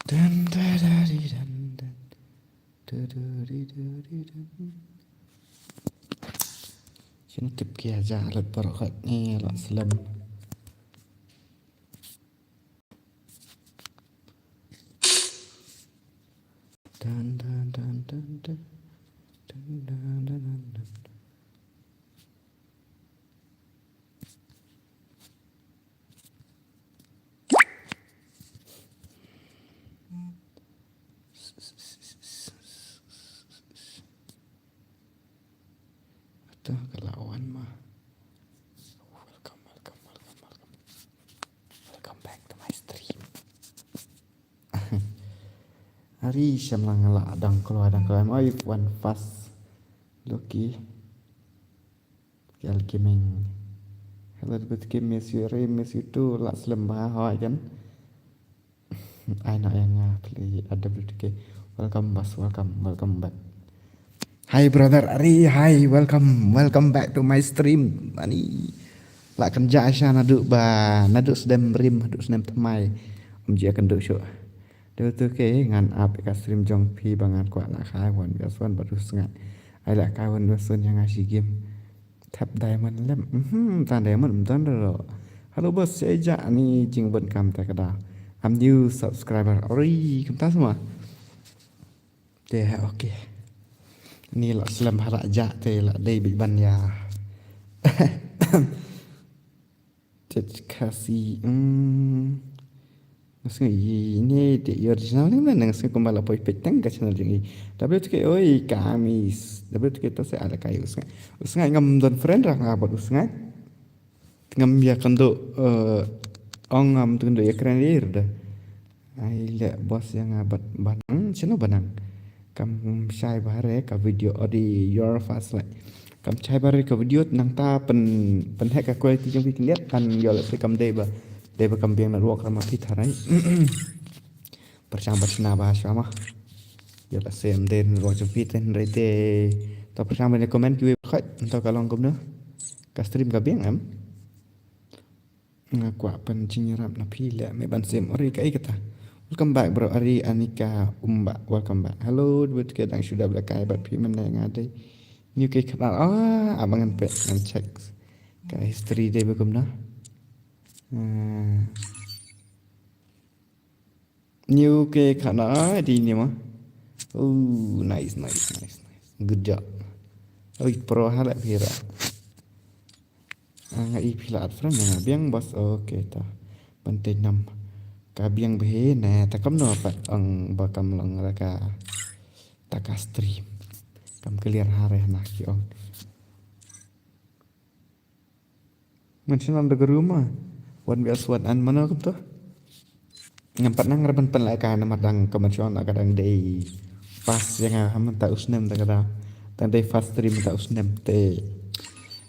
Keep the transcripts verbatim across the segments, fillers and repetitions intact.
Dun, da, da, di, dun, dun. Du, du, di, du, di, dun. Shin tip ki aja lat baroh kat ni la slem. Dun, dun, dun, dun, dun. Dun, dun, dun, dun, dun. Ata ka la wan ma. Welcome, welcome, welcome, welcome. Welcome back to my stream. Ari sham lang la dang keluar, dang keluar. Oi, wan fast. Lucky. Kel Gaming. Hello, good game, miss you, Rim, miss you too. La slem bha hoi kan. Ai na yang ah, play A W T K. Welcome, boss, welcome, welcome back. Hi, brother Ari, hi, welcome, welcome back to my stream. Ani. La kan ja sha naduh ba, naduh snem Rim, naduh snem thymmai. Ym ji kan duh shuh. Dei tu ke ngan ap ka stream jong phi ba ngan kwah la kai wan bias wan bad u sngai. Ai la kai wan bias wan yang ashi game. Tap diamond lem. Mhm, tan diamond, tan ro. Hello boss, saya ja ni jingbun kam ta kada. Am new subscriber. Ori, kam ta semua. Te ha, okay. Ni la slem hara ja te la dei bit ban ya. Tet kasi, hmm. Ngasngi ini di original ni mana ngasngi kumba la poi peteng ka channel jing i. W T K, oi, kamis. W T K to se ala kai u sngai. U sngai ngam don friend ra nga bad u sngai. Ngam ya kando, eh, ong ngam tu kando ya kren ir da. Ai le boss yang abat banang, sino banang. Kam shai bahare ka video odi your fast like. Kam shai bahare ka video nang ta pen, pen hack ka quality jong phi kan liat kan yo le kam dei ba. Dei ba kam biang na ruok rama phi tharai. Perchang bat sina ba shwa ma. Yo le sem dei ruok jong phi ten rete. To perchang ban comment kiwi khot. To ka long kumno. Ka stream ka biang em. Nga kwah pynjynjar na phi leh me ban sim ori kaei kata. Welcome back bro Ari Anika Umba. Welcome back. Hello, dwet ke dang shu dap leh kai bad phi mynne nga dei. New ke kata. Ah, abang ngan pet ngan check. Ka history dei ba kumno. Ah. New ke khana di ni ma. Oh, nice, nice, nice, nice. Good job. Oi, pro hala phi ra. Ah, nga i phi la at friend nga biang boss. Okay ta. Ban te nam. Ka biang bhe ne ta kam no pat ong ba kam long ra ka ta ka stream. Kam clear hare na ki ong. Ngan shna da ka room ma. Wan bias wan an mano kumto. Ngam pat nang ra ban pynlehkai namar dang ka ban shong ka dang dei fast jong nga ha mynta u snem da ka dang. Dang dei fast stream mynta u snem te.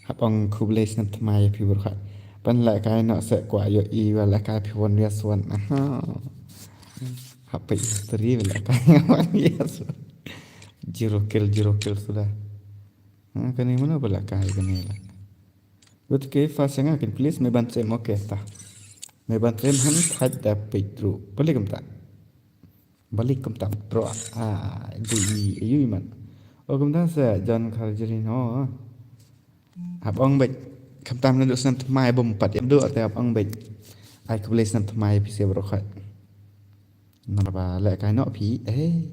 Hap ong khublei snem thymmai phi bro ha. Pynlehkai noh se kwah ïohi ba lehkai phi wan bias wan. Aha. Hap peit history ba lehkai nga wan bias wan. Zero kill, zero kill suda. Ha, kane mano ba lehkai kane la. Wut ke fast nga kin please me ban sem okay ta. Me ban sem han thait da peit ru. Balik kumta. Balik kumta bro. Ah, du i ayu i man. O kumta sa John Karjrin ho. Hap ong beit. Kumta na du snem thymmai bym pat ïa du te hap ong beit. Ai khublei snem thymmai phi se bro khat. Namar ba lehkai noh phi eh.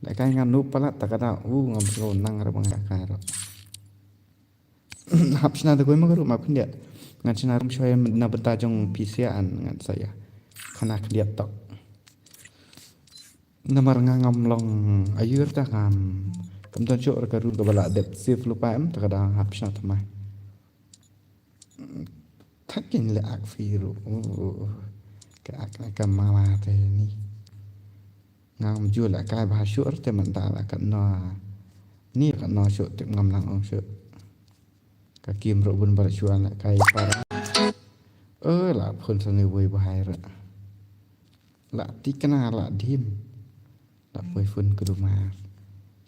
Lehkai ngan nu palat ta ka da u ngam sngewbha nang ra ba lehkai ro. Hap shna da kawei ma ka ruh ma khyndiat. Ngan shna rum shwa na bynta jong phi sia an ngan sa ïa. Khana khyndiat tok. Namar nga ngam long ayu ta ngam. Kam don shuh ka ruh ka ba la dep save lypa em ta ka dang hap shna thymmai. Thakin le ak phi ruh. Oh, ka ak ka mama te ni. Ngam ju lehkai bha shuh te mynta la kat no. Ni kat no shuh te ngam nang ong shuh. Ka kim ruh bun ba la shuh lehkai para. Eh, la phone sani wei bha ira. La tikna la dim. La poi phone ka rumah.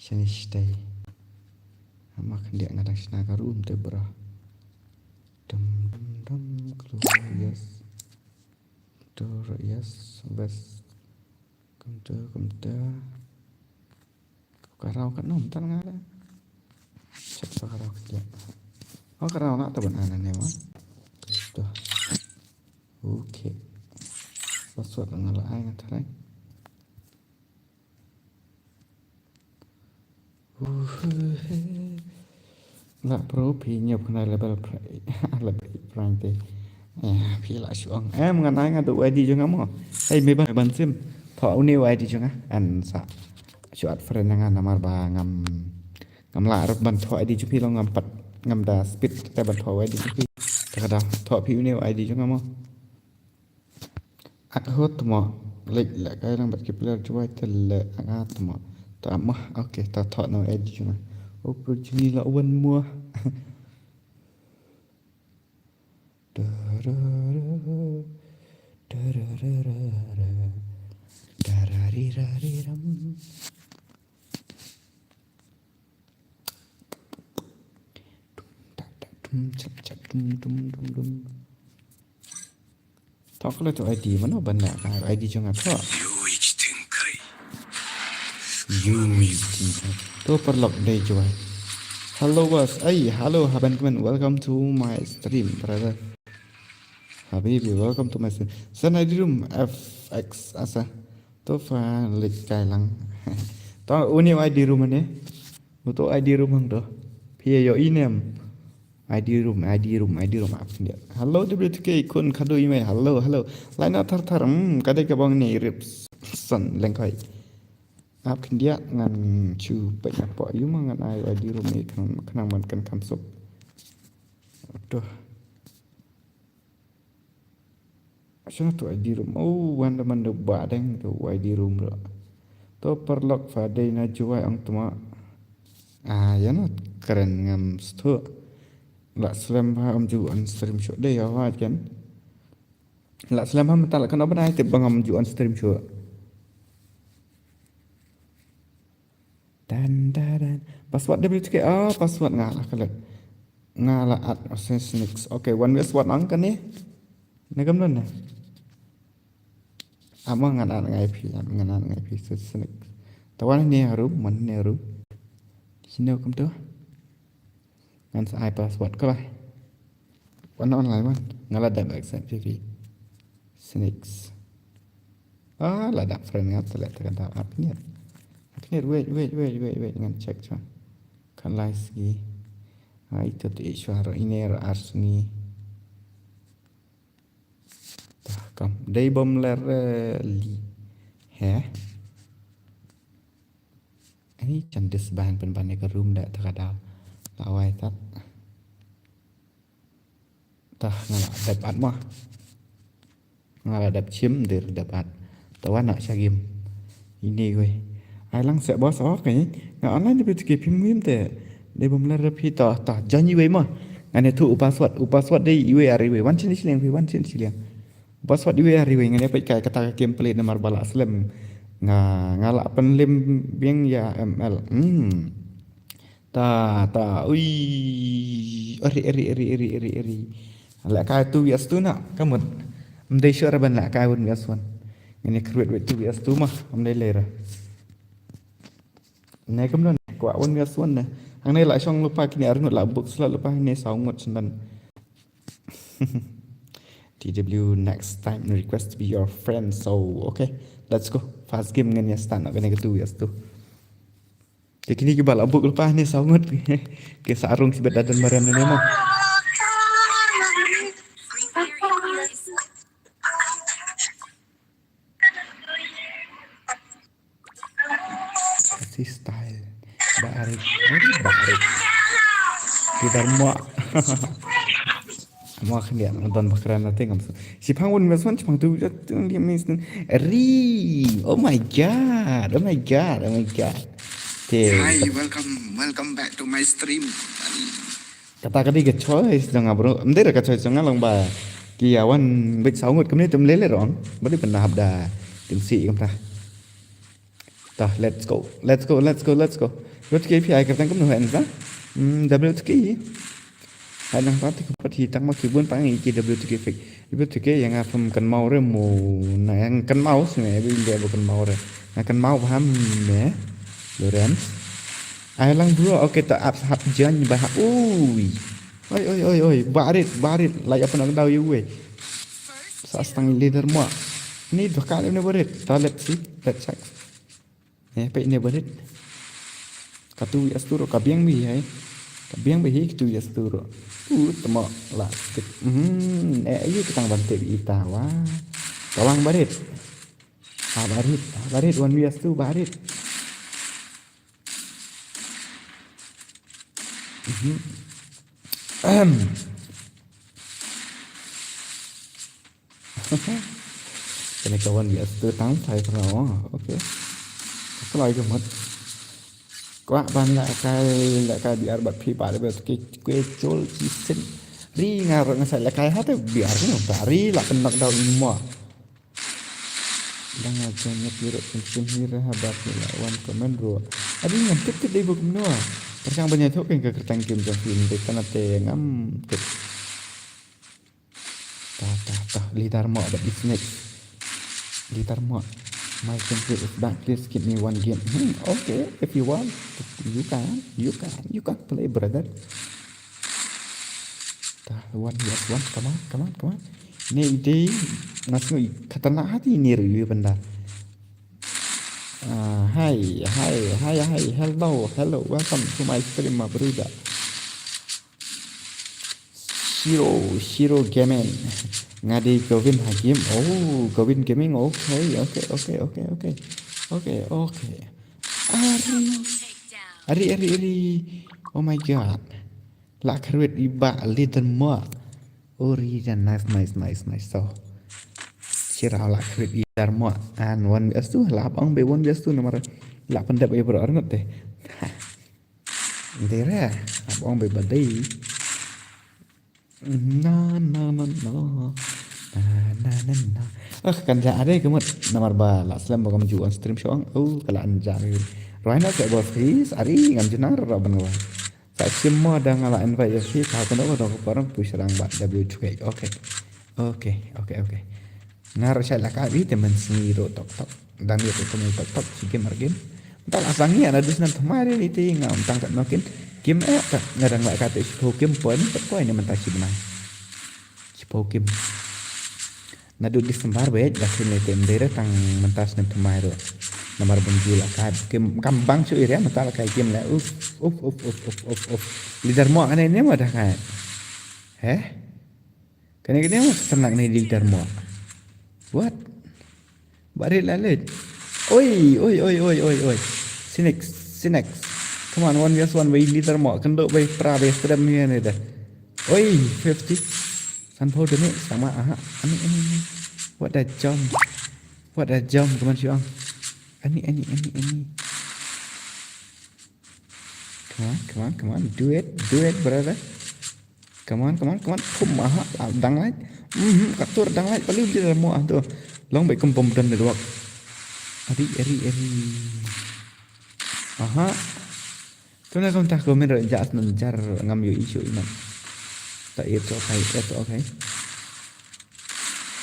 Shani stay. Ama khyndiat nga dang shna ka room te bro. Dum dum dum keluar yes. Door yes best. Kumta, kumta. Ka raw ka nom tal nga da. Check ka raw ka dia. Oh, ka raw na ta ban ana ne ma. Tu. Okay. Password nga la ai nga tharai. Uhuh. La pro phi nyop khnai level pri-, level prank te. Eh, phi la shu ong. Em, ngan ai nga da U I D jong nga mo. Hei, me ban, me ban sim. Thoh une U I D jong nga. An sa. Shu add friend nga namar ba ngam, ngam lah ruh ban thoh I D jong phi long ngam pat. Ngam da speed te ban thoh U I D jong phi. Te ka da thoh phi une U I D jong nga mo. Ak hot mo. Lek lek kai lang bad ki player Jowai te lek ak hot mo. Ta mo. Okay, ta thoh na U I D jong nga. Oh, pro jong ngi la wan mo. Tarara, tarara, tarariraram. Tum, tak, tak, tum, chak, chak, tum, tum, tum, tum. Thoh ka la tu I D mano ban leh ka I D jong nga thoh. Yuichi Tenkai. Yuichi Tenkai. To paralok dei Jowai. Hello boss. Ai, hello, haban kmen. Welcome to my stream, brother. Habibi, welcome to my stream. Send I D room F X asa. To fa lik kai lang. To uni I D room ne. Uto I D room hang to. Phi ïohi ne em. I D room, I D room, I D room ap khyndiat. Hello W T K khun khadui mei. Hello, hello. Laina thar thar. Hmm, ka dei ka bong ne Ripson Lengkhoi. Ap khyndiat ngan shu peit na pok ïa ma ngan ai I D room ïa khnang, khnang ban kan kham suk. Tuh. Shano tu I D room? Oh, wan da man da ba dang tu I D room ro. To paralok fa dei na Jowai ong tma. Ah, ïa no kren ngam stu. La slem ha ym ju on stream shuh dei ïa wa kan. La slem ha mynta la kan ban ai tip ba ngam ju on stream shuh. Dan, dan, dan. Password W T K. Ah, password nga la klet. Nga la at Assassin's. Okay, one password ang kane. Na kam don na. Ama ngan at ngai phi, ngan at ngai phi Assassin's. Tawan ne harum, man ne harum. Sino kam tu. Ngan sa ai password ka ba. Wan online wan. Nga la dep accept P P. Snakes. Ah, la dep friend nga, te la te ka dep ap niat. Ap niat, wait, wait, wait, wait, wait. Ngan check cha. Kan lai sgi. Ai to te ishwar iner arsni. Tah, kam. Dei bom ler, eh, li. He? Ani chan disband pynban ïa ka room da ta ka daw. La wai tat. Tah, nga la dep at ma. Nga la dep chim dir dep at. Tawa na sha game. Ini gue. Ai lang se boss, okay. Nga online dep tu ki phim wim te. Dei bom ler phi tah, tah. Jan iwe ma. Nga ne tu u password, u password dei iwe ar iwe. Wan chin shiliang phi, wan chin shiliang. Password iwe ar iwe ngan ïa peit kai kata ka gameplay namar ba la slem. Nga, nga la pynlem biang ïa M L. Hmm. Ta, ta, ui. Eri, eri, eri, eri, eri, eri. La kai tu ïa stu na, kamut. Mdei sure ban la kai wan ïa swan. Ngan ïa create wei tu ïa stu ma, mdei lera. Ne kam don, kwa wan ïa swan ne. Hangne la shong lupa kine arngut la book sla lupa hangne saw ngut sendan. T W next time request to be your friend. So, okay, let's go. First game ngan ïa start na kane ka tu ïa stu. Te kini ki ba la book lepas ni saw ngut. Ki sa arung sibet dadan mariam ni mo. Kasi style. Barik. Barik, barik. Kita mo. Mo khyndiat don bakran na tengam. Shipang win wes wan shipang tu jat tu ni mis. Ri. Oh my god. Oh my god. Oh my god. Te. Hi, welcome, welcome back to my stream. Kata ka dei ka choice jong nga bro. Mdei ka choice jong nga long ba ki ïa wan bit saw ngut kumne tum lele rong. Ba dei pynah hap da tim si kumta. Tah, let's go. Let's go, let's go, let's go. Rut ke phi ai kyrteng kumno hen sa? Hmm, W T K. Hai nang pat ki pat hi tang ma ki bun pang i ki W two K fake. W two K ïa nga pham kan mau re mo. Na ïa kan mau sne bi le ba kan mau re. Nga kan mau ba ham ne. Lorenz. Ai lang bro, okay ta ap hap jan ba hap. Ui. Oi oi oi oi, barit barit la ïa pynang daw ïa wei. Sa stang leader mo. Ni doka ne barit. Ta let's see, let's check. Eh, peit ne barit. Katu ïa sturo ka biang bi hai. Ka biang bi hi katu ïa sturo. Tu temo la. Hmm, eh, ayu kitang ban tip ita wa. Tawang barit. Ha barit, ha barit wan ïa stu barit. Mhm. Ahem. Kane ka wan ïa stu tang thai pernah. Okay. Ka lai ka mat. Kwah ban la kai la kai biar bat phi ba de ki kwe chol chi sin. Ri nga ro nga sai la kai ha te biar no ba ri la pen knock down mo. Dang nga jan ïa phi ro pen sim hi re ha ba phi la wan comment ro. Adi ngam tip tip dei buk no. Persang banyak tu kan ka kertang kim jong phi ni kana te ngam tip. Ta ta ta, leader mo, but it's next. Leader mo, my country is back. Please give me one game. Hmm, okay, if you want, you can, you can, you can play, brother. Ta, one yes, one. Come on, come on, come on. Ni ide, ngas ngi kata na hati ni ru benda. Ah, hi, hi, hi, hi. Hello, hello. Welcome to my stream, my brother. Shiro, Shiro Gaming. Nga dei Govin ha game. Oh, Govin Gaming. Okay, okay, okay, okay, okay. Okay, okay. Ari. Ari, ari, ari. Oh my god. La kharwit i ba leader mo. Oh, ri jan nice, nice, nice, nice. So. Shiro la kharwit i leader mo. And one vs two. La bang be one vs two namar. La pendap i bro arnat deh. Dei re, ap ong bai ba dei. Na, na, na, na. Na, na, na, na. Ah, kan ja are ka mut namar ba la slem ba kam ju on stream shong. Oh, ka la an ja. Roi na se bos please. Ari ngam ju nang ro ban wa. Sa sim mo da nga la invite ya si ka ko no ko ko param pu serang ba W two K. Okay. Okay, okay, okay. Nga ruh shait la ka bi te mynsngi ruh tok tok. Dang ïa tok tok tok shi game ar game. Mynta la sa ngi ana dus nan thymmai ri te nga ym tang kat nokin. Game eh kat nga dang la ka te shiphew game poi mynta poi ne mynta shi bnai. Shiphew game. Naduh December beit da kine te ym dei re tang mynta snem thymmai ruh. Namar bym ju la ka game kam bang shu area mynta la ka game le uf uf uf uf uf uf. Leader mo kane ne mo da ka. Heh? Kane kane mo senak ne leader mo. What? Barit la leit. Oi, oi, oi, oi, oi, oi. Sinex, Sinex. Come on, one vs one bai leader mo. Kendo bai pra bai strem ni ne da. Oi, fifty. Sanphew dene sama aha. Ani, ani, ani. What a jump. What a jump, come on, Shuang. Ani, ani, ani, ani. Come on, come on, come on. Do it, do it, brother. Come on, come on, come on. Pum, aha, ah, dang light. Mhm, ka tur dang light. Palu dia mo ah tu. Long bai kum pom dan dua. Ari, ari, ari. Aha. Tu na kum tah komen ro jas nan jar ngam yo isu iman. Ta ir to kai, ir to kai.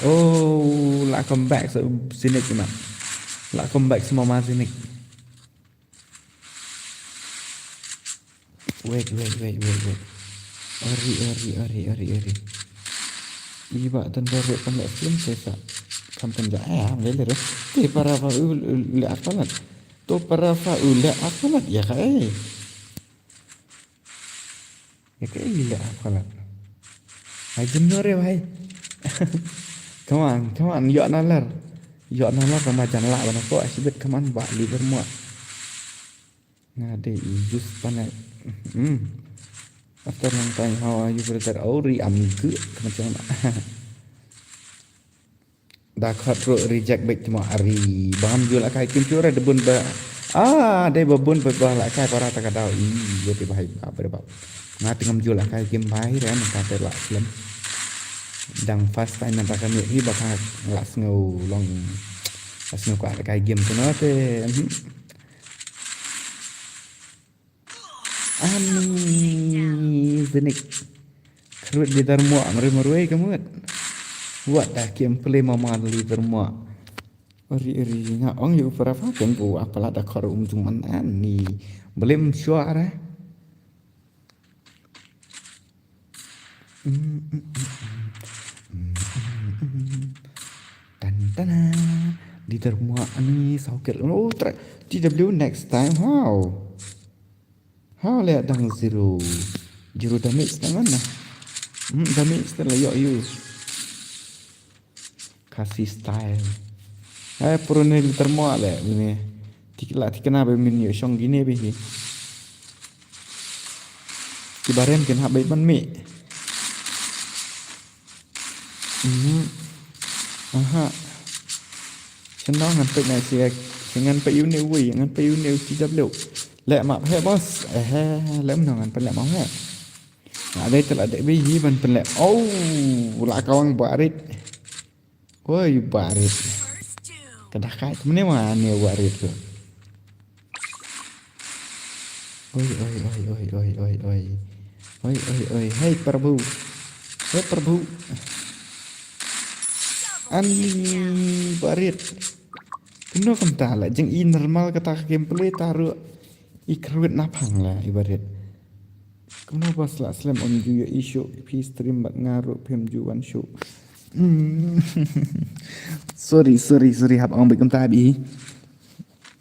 Oh, la come back so Sinex iman. La come back semua ma Sinex. Wait, wait, wait, wait, wait. Ori, ori, ori, ori, ori. Iba tan baru kan lek film saya sa. Kam kan ja eh, am lele re. Te para fa u le apalat. To para fa u le apalat ya ka eh. Ya ka eh le apalat. Hai jemno re bhai. Come on, come on, yo nalar. Yo nalar sama jan la bana ko asibit come on ba leader mo. Nga dei i just panet. Hmm. After long time, how are you, brother? Oh, ri am good. Kemacam na. Da khot ro reject back cuma ari. Bangam jul akai kim chura de bun ba. Ah, dei ba bun ba ba la kai para ta ka dau. I, yo te bahai ba ba ba. Nga tengam jul akai kim bahai re, mata te la slem. Dang first time mata kami hi ba ka la sngew long. La sngew ka kai game tu no te. Hmm. Ani Sinex. Ruh leader mo amre marwei ka mut. Wat da ki em play mama leader mo. Ori ori nga ong yu para fa ken bu apa la da khor um jung man ani. Belim suara. Tan tan. Leader mo ani sauket. Oh, tra- T W next time how? How le dang zero. Zero damage tangan na. Hmm, damage tan la yo yu. Khasi style. Ai purun ni leader mo le ni. Tik la tik na be min yo shong gine be hi. Ki barem ken ha be ban mi. Mhm. Aha. Shen nong ngan pek na siak. Ngan pek yu ne wui, ngan pek yu ne T W. Le map he boss. Eh, le nong ngan pek le map he. Nga dei te la dei bi hi ban pynleh. Oh, la kawang barit. Oi, barit. Ka dah kai tu mene ma ne barit tu. Oi, oi, oi, oi, oi, oi, oi. Oi, oi, oi, hai Prabhu. Hai Prabhu. Ani barit. Kumno kumta la jeng i normal kata ka gameplay ta ruh i kyrwit na phang la i barit. Kumno bas la slem on ju yo i shu phi stream bad nga ruh phim ju wan shu. Hmm. Sorry, sorry, sorry hap ong bik kumta bi.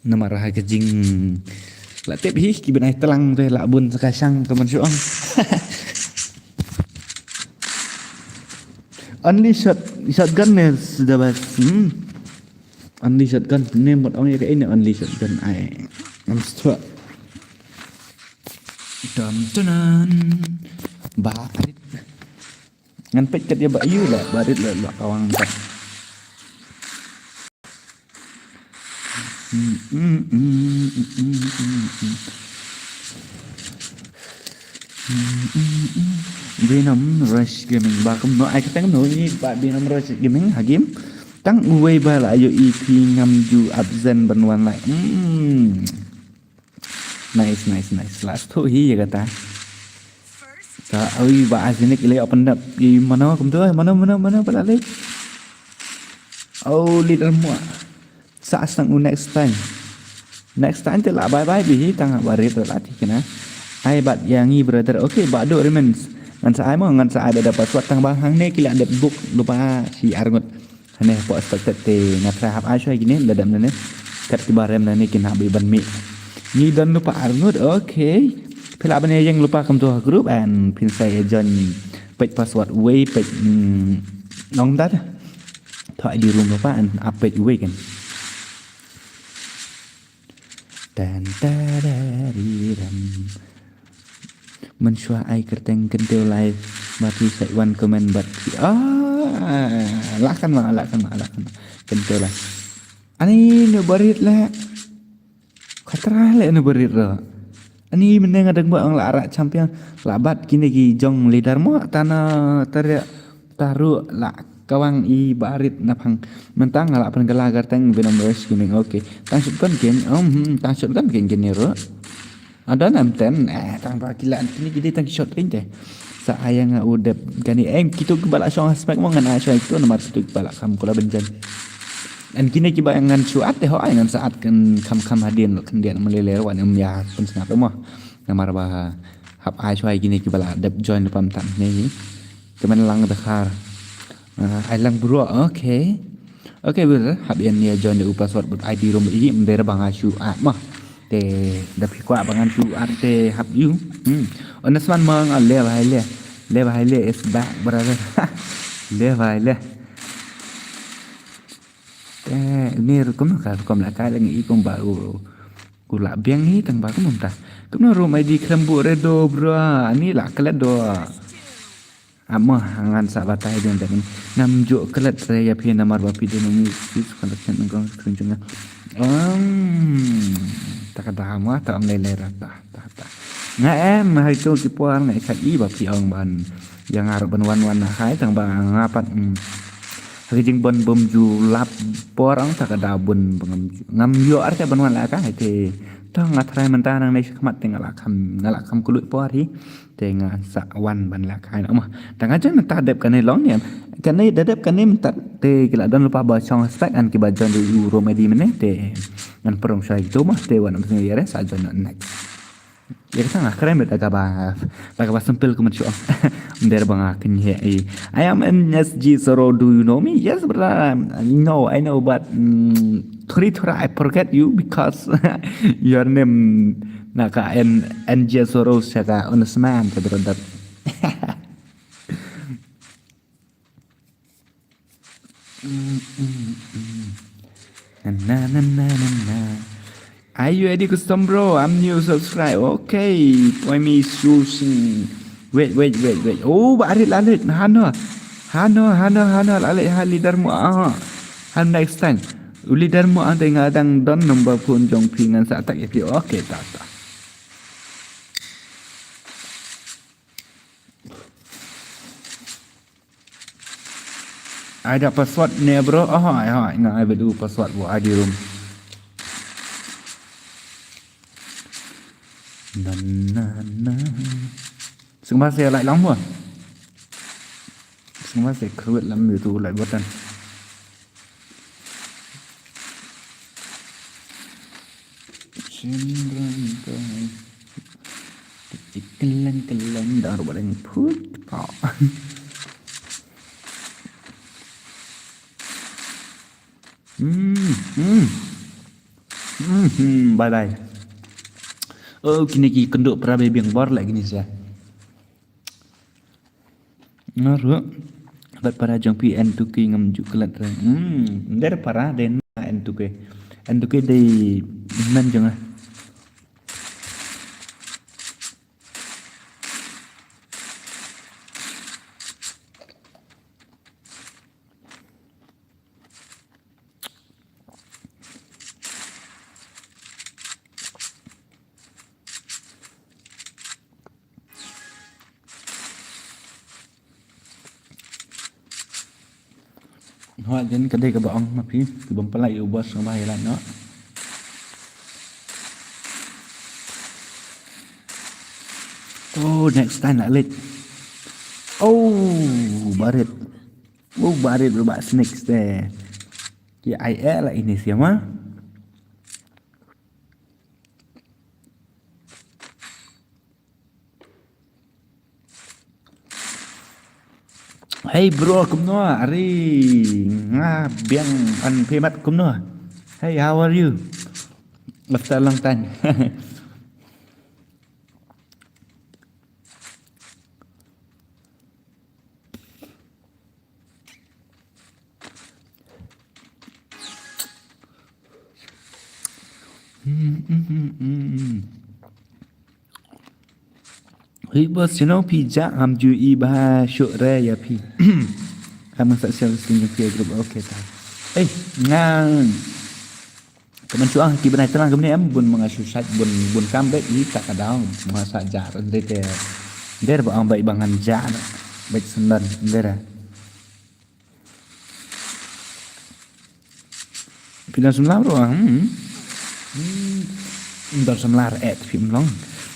Namar ha ka jing la tep hi ki benai telang te la bun sa ka shang ka man shu ong. Only shot shotgun ne sudah bas. Hmm. Only shotgun ne mot ong ya ka ini only shotgun ai. Am stua. Dam tanan. Ba arit. Ngan pet kat ya ba yu la ba arit la la kawang kat. Venom Rush Gaming ba kumno ai kata kumno ni ba Venom Rush Gaming ha game. Tang uwei ba la yu i phi ngam ju absent ban wan lai. Hmm. Nice, nice, nice. Last two hi ya kata. Ka oi ba asini kile open up i mano kumto mano mano mano pala le. Oh leader mo. Sa sang u next time. Next time te la bye bye bi hi tang ba rit la ti kena. Ai bat yang i brother. Okay ba do remains. Ngan sa ai mo ngan sa ai da password tang ba hangne kila dep book lupa si arngut. Hane po expected te nga try hap ai shwa gine da dam ne. Kat ki barem ne kin hap ban mi. Ni don lupa arngut. Okay. Phi la ban yang lupa kumto group and phin sa join page password wei page nong da. Tho I D room lupa and up page wei kan. Tan tarariram. Mynshuwa ai kyrteng kyntiew live bad phi sa wan comment bad phi. Ah, lakan ma, lakan ma, lakan ma. Kyntiew live. Ani ne barit la. Khatra le ne barit ro. Ani mynne nga dang ba ang la ara champion la bat kine ki jong leader mo tana tare. Taru la kawang i barit na phang. Mentang la pen gala garteng binam rush gaming. Okay. Tang shotgun ken. Um, hmm, tang shotgun ken ken ro. Ada nam ten. Eh, tang ba kila kini kini tang shot ken te. Sa ayang u dep gani em kitu ki bala shong aspek mo ngan ai shong itu namar kitu ki bala kam kula benjan. An kini ki ba ngan shuat te ho ai ngan saat kan kam kam hadin kan dia melele wan em ya pun sngap mo. Namar ba hap ai shong kini ki bala dep join pam tan ni. Kemen lang dakhar. Ah, ai lang bro. Okay. Okay brother, hap ïa nia join da u password bad I D room i mder ba nga shu at ma. Te da phi kwah ba ngan shu at te hap ïa u. Hmm. Honest man ma nga le bhai le. Le bhai le is back brother. Le bhai le. Te ni rukom ka rukom la ka lang i kum ba u. U la biang hi tang ba kum ta. Kum room I D krem bu redo bro. Ani la klet do. Amo hangan sa batai ding ding. Nam ju kelet re ya phi namar ba phi ding ngi sis connection ngong screen jong. Um, tak ada ma ta am lele rata ta ta. Nga em hai tu ki puan ngai khat i ba phi ong ban. Yang arap ban wan wan hai tang ba ngapat. Hmm. Ka jingbun bym ju lap por ang ta ka da bun bangam ju. Ngam ïoh ar te ban wan la ka te. To nga try mynta nangne shakhmat te nga la kham, nga la kham kylluid por hi. Te nga sa wan ban la ka na ma. Ta nga jan mynta dep kane long ne. Kane da dep kane mynta te ki la don lypa ba shong spek an ki ba jan u rom edi mene te. Ngan prong shai tu ma te wan am sing yare sa jan next. Ïa kata nga kren bad da kaba, da kaba simple kumne shuh. Ym dei ba nga kynheh i. I am N S G Soro, do you know me? Yes, brother. I know, I know, but mm, thori thora I forget you because your name na ka N, N G Soro sa ka honest man ka brother. Na, na, na, na, na, na. Are you ready, custom bro? I'm new subscribe. Okay. Poi mi sushi. Wait, wait, wait, wait. Oh, ba arit lalit. Hano. Hano, hano, hano. Lalit ha leader mo. Ah. Han next time. U leader mo ang te nga dang don number phone jong phi ngan sa tak ya phi. Okay, ta, ta. Ai da password ne bro. Oh, ai, ai, nga ai bad u password bu ai di room. Na, na, na. Sngewbha se like lang mo. Sngewbha se khrwit lam YouTube like button. Shin ran kai. Kelen kelen dar bareng put pa. Hmm, hmm. Hmm, hmm, bye bye. Oh, kine ki kynduh para biang bor lah kine sha. Nga ruh. Bad para jong phi en tu ki ngam ju klet re. Hmm, der para den en tu ke. En tu ke dei men jong ah. Hooid, jan ka dei kaba ong ma phi, ki bym pynlait ïa u boss nga ba ïa lait noh. Oh, next time lah leit. Oh, barit. Oh, barit ruh ba snakes te. Ki ai eh lah ini siapa? Hey bro, kumno? Ari nga biang an phi mat kumno? Hey, how are you? After a long time. Hi boss, you know phi ja ham ju i ba shu re ïa phi. Ham sa sel sting ju phi group, okay ta. Eh, ngan. Kaman shu ah ki bnai tlang kumne em bun manga shu sait bun bun kam bek i ta ka daw. Manga sa ja ren de te. Der ba ang bek ba ngan ja. Bek sendan der. Phi don samla bro, ah, hmm. Hmm. Don samla eh phi mlong.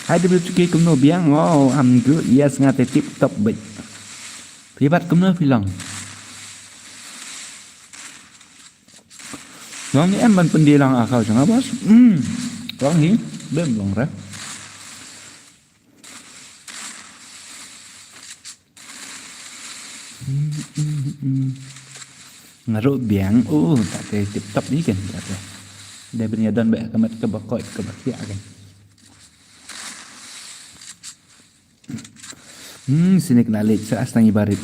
Hai de beli cuki kumno biang. Oh, I'm good. Yes, nga te tip top bek. Phi bat kumno phi long. Long ni em ban pyndi lang akau jong nga boss. Hmm. Long hi, bem long re. Nga ruh biang, uh, ta te tip top ni kan, ta te. Dei ban ïa don bad ka met kaba koit kaba khiah kan. Hmm, sini kena leit sa astang i barit.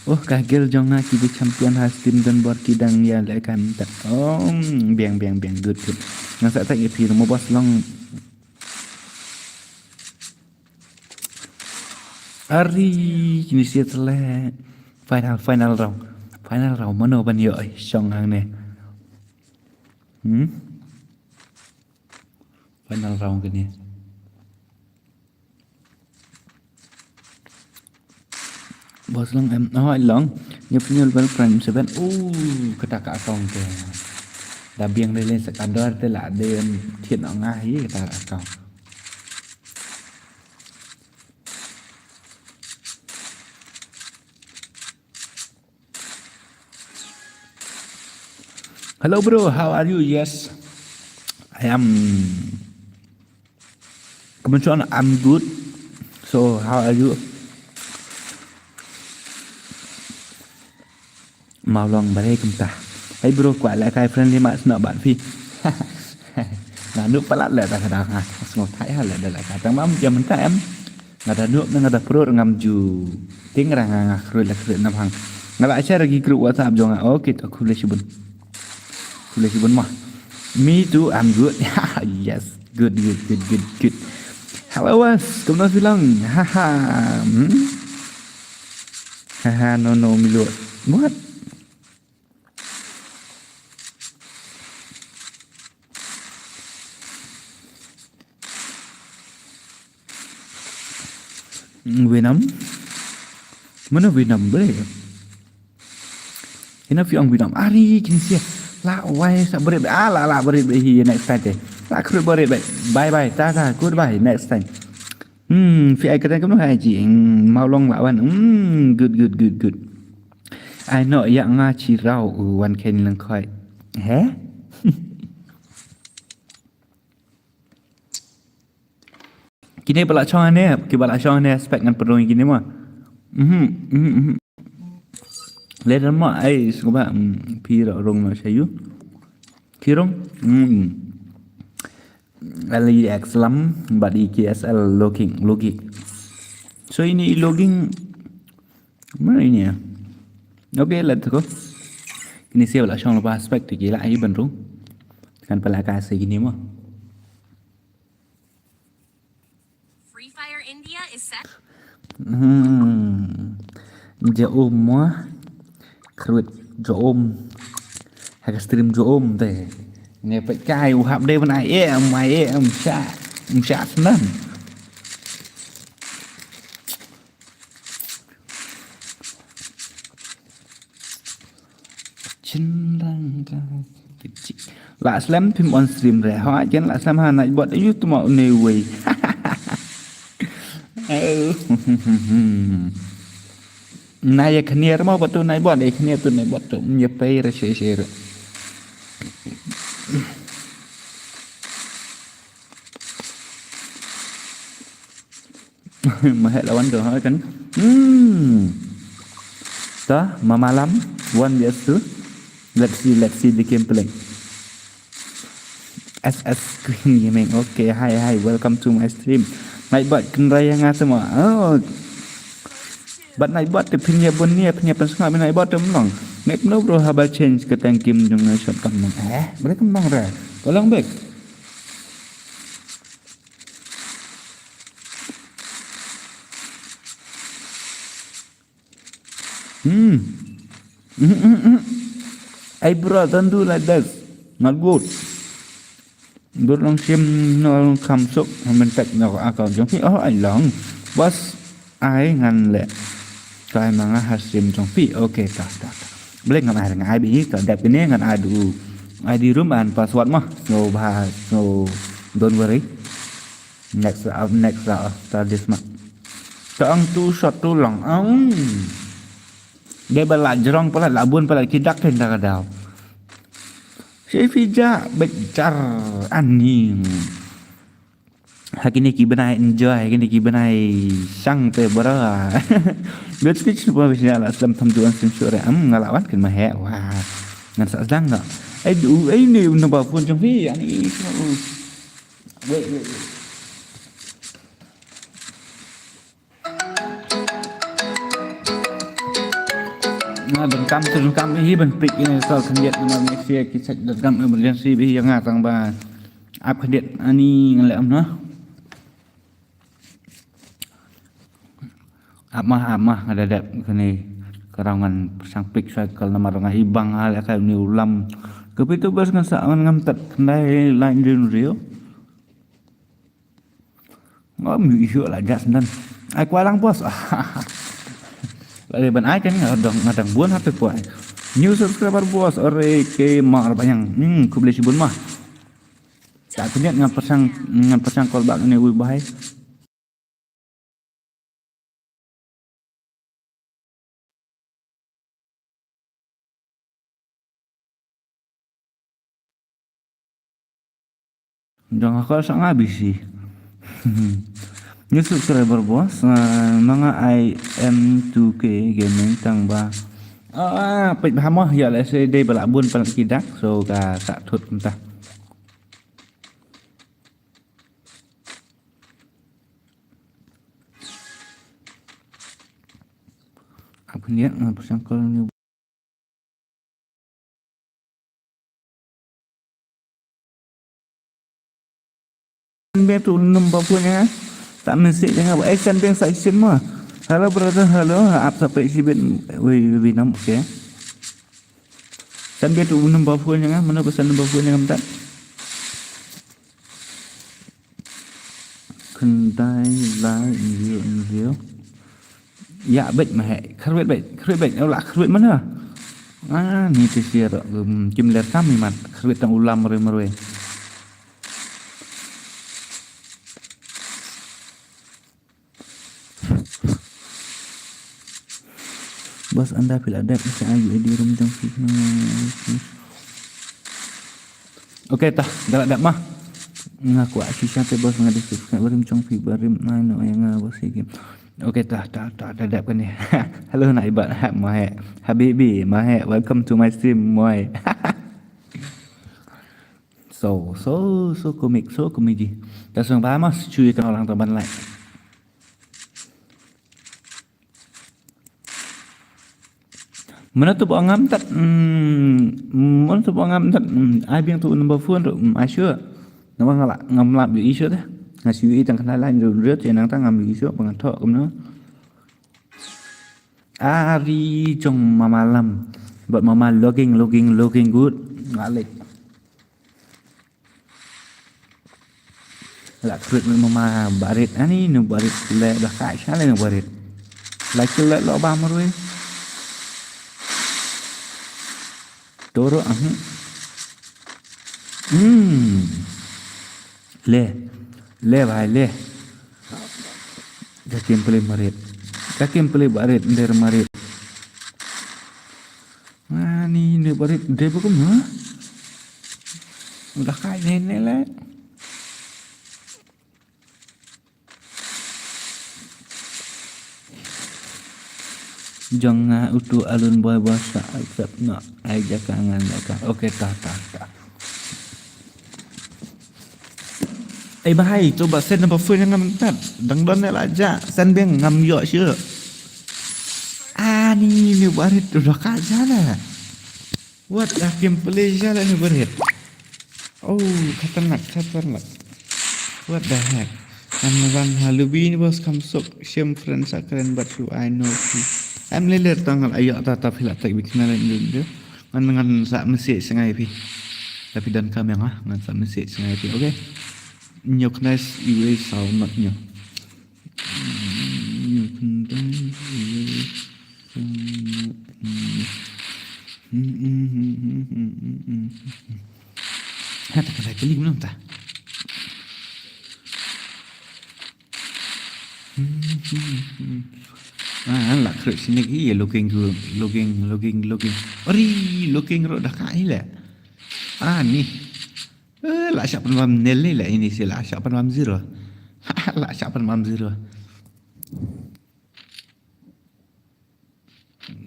Oh, ka gel jong nga ki dei champion ha stream don bor ki dang ïa leh kan ta. Oh, biang, biang, biang, good, good. Nga sa tak ïa phi mo boss long. Ari, kini siat selek. Final, final round. Final round, mano ban ïoh, eh, shong hangne. Hmm? Final round kini. Boss long em, oh, long. Ngim pynïoh ban prime seven. Uh, kata ka account te. Da biang dei lei sa ka dor te la dei thied noh nga hi kata ka account. Hello, bro. How are you? Yes, I am. Kemudian, I'm good. So, how are you? Mawlong bare kumta. Hey bro, kwah lehkai friendly match noh bad phi. Nga nuk palat leh ta ka dang ha. Sngewthait ha leh da lehkai. Tang ba ym jam mynta em. Nga da nuk ne nga da prut ngam ju. Ting ra nga nga khrui la khrui na phang. Nga la share ki group WhatsApp jong nga. Okay, to khublei shibun. Khublei shibun mah. Me too, I'm good. Yes. Good, good, good, good, good. Hello, was. Kumno phi long? Haha. Hmm? Haha, no, no, Milo. What? Venom? Mana Venom bre? Ina phi ong Venom. Ari kin sia. La wai sa bret. Ah, la la bret hi next time te. La khrut bret. Bye bye. Ta ta. Goodbye. Next time. Hmm, phi ai kata kumno hai ji. Hmm, Mawlong la wan. Hmm, good, good, good, good. Ai no ïa nga chi rau u wan ken lang khoi. He? Kine ba la shong ne, ki ba la shong ne spek ngan pynrung kine ma. Mhm, mhm, mhm. Later ma ai sngewbha, mm, phi rong rong no shayu. Ki rong. Hmm. L E X lam bad i K S L logging, logging. So ini i logging. Mana ini ya? Okay, let's go. Ini siapa lah shong lepas spek tu gila ai baru. Kan pala kasih gini mah. Free Fire India is set. Hmm. Jaum wah. Kruit jaum. Harga stream jaum teh. Ni pekai uhap deh pun ai em ai em sya. Sya senang. Chin rang ka kecik. La slem phim on stream re. Ha ken la slem ha Nightbot ayu tu mau ne wei. Na ya khnier mau batu Nightbot ya khnier tu Nightbot tu ya pay re share share. Mahek lawan tu ha kan. Hmm. Tah, mamalam one vs two. Let's see, let's see the gameplay. S S Queen Gaming. Okay, hi hi, welcome to my stream. Nightbot kynrai ïa nga semua. Oh. But Nightbot te phin ïa bun nia phin ïa pynsngap Nightbot te mlong. Nek no bro haba change ka tang kim jong shot kam mlong. Eh, boleh kam mlong ra. Tolong back. Hmm. Hmm, hmm, hmm. Hey bro, don't do like that. Not good. Dur long sim no long kam suk, hamen tek no ka account jong phi. Oh, ai long. Bas ai ngan le. Kai manga ha sim jong phi. Okay, ta ta ta. Boleh ngan ai ngan ai bi ka dep ini ngan ai du. I D room and password mah. So bah, so don't worry. Next up, next up after this mah. Tang tu shot tu long. Ang. Dei ba la jrong palat la bun palat ki dak ken da ka daw. Shi phi ja bek jar ani. Ha kine ki bnai enjoy, ha kine ki bnai shang te bra. Bet speech pa bishna la slam tham duan sim sure am nga la wan ken ma he. Wah. Ngan sa sdang da. Ai du ai ni na ba phone jong phi ani. Wait, wait, wait. Nga donkam tu donkam hi ban pick ina ka khyndiat namar next year ki check donkam emergency bih ïa nga tang ba ap khyndiat ani ngan leh am noh. Ap mah ap mah nga da dep kane ka raw ngan pyrshang pick cycle namar nga i bang ha leh kai ni u lam. Ka pi tu bas ngan sa ngan ngam tat khyndai line din rio. Ngam ïoh issue la jas nan. Ai kwai lang bos. Are ban ai kan nga dang, nga dang bun ha te kwai. New subscriber boss, are ke mar banyang. Hmm, khublei shibun ma. Sa kunyat nga pyrshang, nga pyrshang call back ne ui bhai. Jong ka sa nga busy. New subscriber boss, uh, ma nga I M two K gaming tang ba. Ah, peit ba mo ya la se dei ba la bun pan ki dak, so ka sa thut mynta. Apa ni, ah, pyrshang call ni. Send beng tu number phone ïa nga. Sa message ïa nga, eh, send beng sa shisien mo. Hello brother, hello. Ap sa peit shibit. Wei, wei, wei, nam, okay. Send beng tu number phone ïa nga, mano ba send number phone ïa nga mynta. Khyndai lai hynriew hynriew. Ïa beit ma heh, kyrwit beit, kyrwit beit, la kyrwit mano. Ah, ni te sia ro, um, kim ler kam imat, kyrwit tang u lam marwei marwei. Boss, ynda phi la dep sa ai U A D room jong phi. Okay, tah, da la dep ma. Nga kwah shisha te boss, nga dei subscribe barim jong phi barim, ai no ïa nga boss ïa game. Okay, tah, tah, tah, da dep kane. Hello Naibat, ha, ma heh. Habibi, ma heh, welcome to my stream, moi. So, so, so comic, so comedy. Ta song ba mas chui kan orang ta ban like. Mano tu ba ngam tat, mm, mano tu ba ngam tat, mm, ai biang tu number phone tu, mm, ai sure. Namar nga la, ngam lap ïohi shuh te. Nga shu ïohi tang khyndai lai hynriew hynriew te nangta ngam ïohi shuh ba ngan thoh kumno. Ari jong Mama Lam. Bad Mama looking, looking, looking good. Nga leh. La kyrwit mynta ma barit, ani nu barit le da ka sha le nu barit. La kyrwit lo ba marwei. Toro, ah. Hmm. Le. Le bhai le. Ka kim peli marit. Ka kim peli barit, nder marit. Ani ne barit, de ba kumno? Udah kai ne ne le. Jong nga utu alun boy boy sa accept no. Ai jaka ngan leka. Okay, ta, ta, ta. Ei bhai, to ba send number phone ïa nga mynta. Dang don ne la ja, send beng ngam ïoh shuh. Ani ne barit tu dah ka ja la. What the kim peli ja la ne barit. Oh, khatarnak, khatarnak. What the heck. Am wan ha lobby ni boss kam sok, shim friend sa kren bat shu ai no ki. Am leler tangal ayo ta ta phi la tak bikna le ndu ndu. Ngan, ngan sa message sngai phi. Tapi dan kam ïa nga, ngan sa message sngai phi, okay? Nyok nice iwe saw mat nyok. Nyok nice iwe saw mat nyok. Ha, ta ka lai kali kumno ta. Ah, la khrip sinik hi, looking good, looking, looking, looking. Ari, looking ro dah ka hi le. Ah, ni. Eh, la shah pynbam nil ni le ini si la shah pynbam zero. La shah pynbam zero.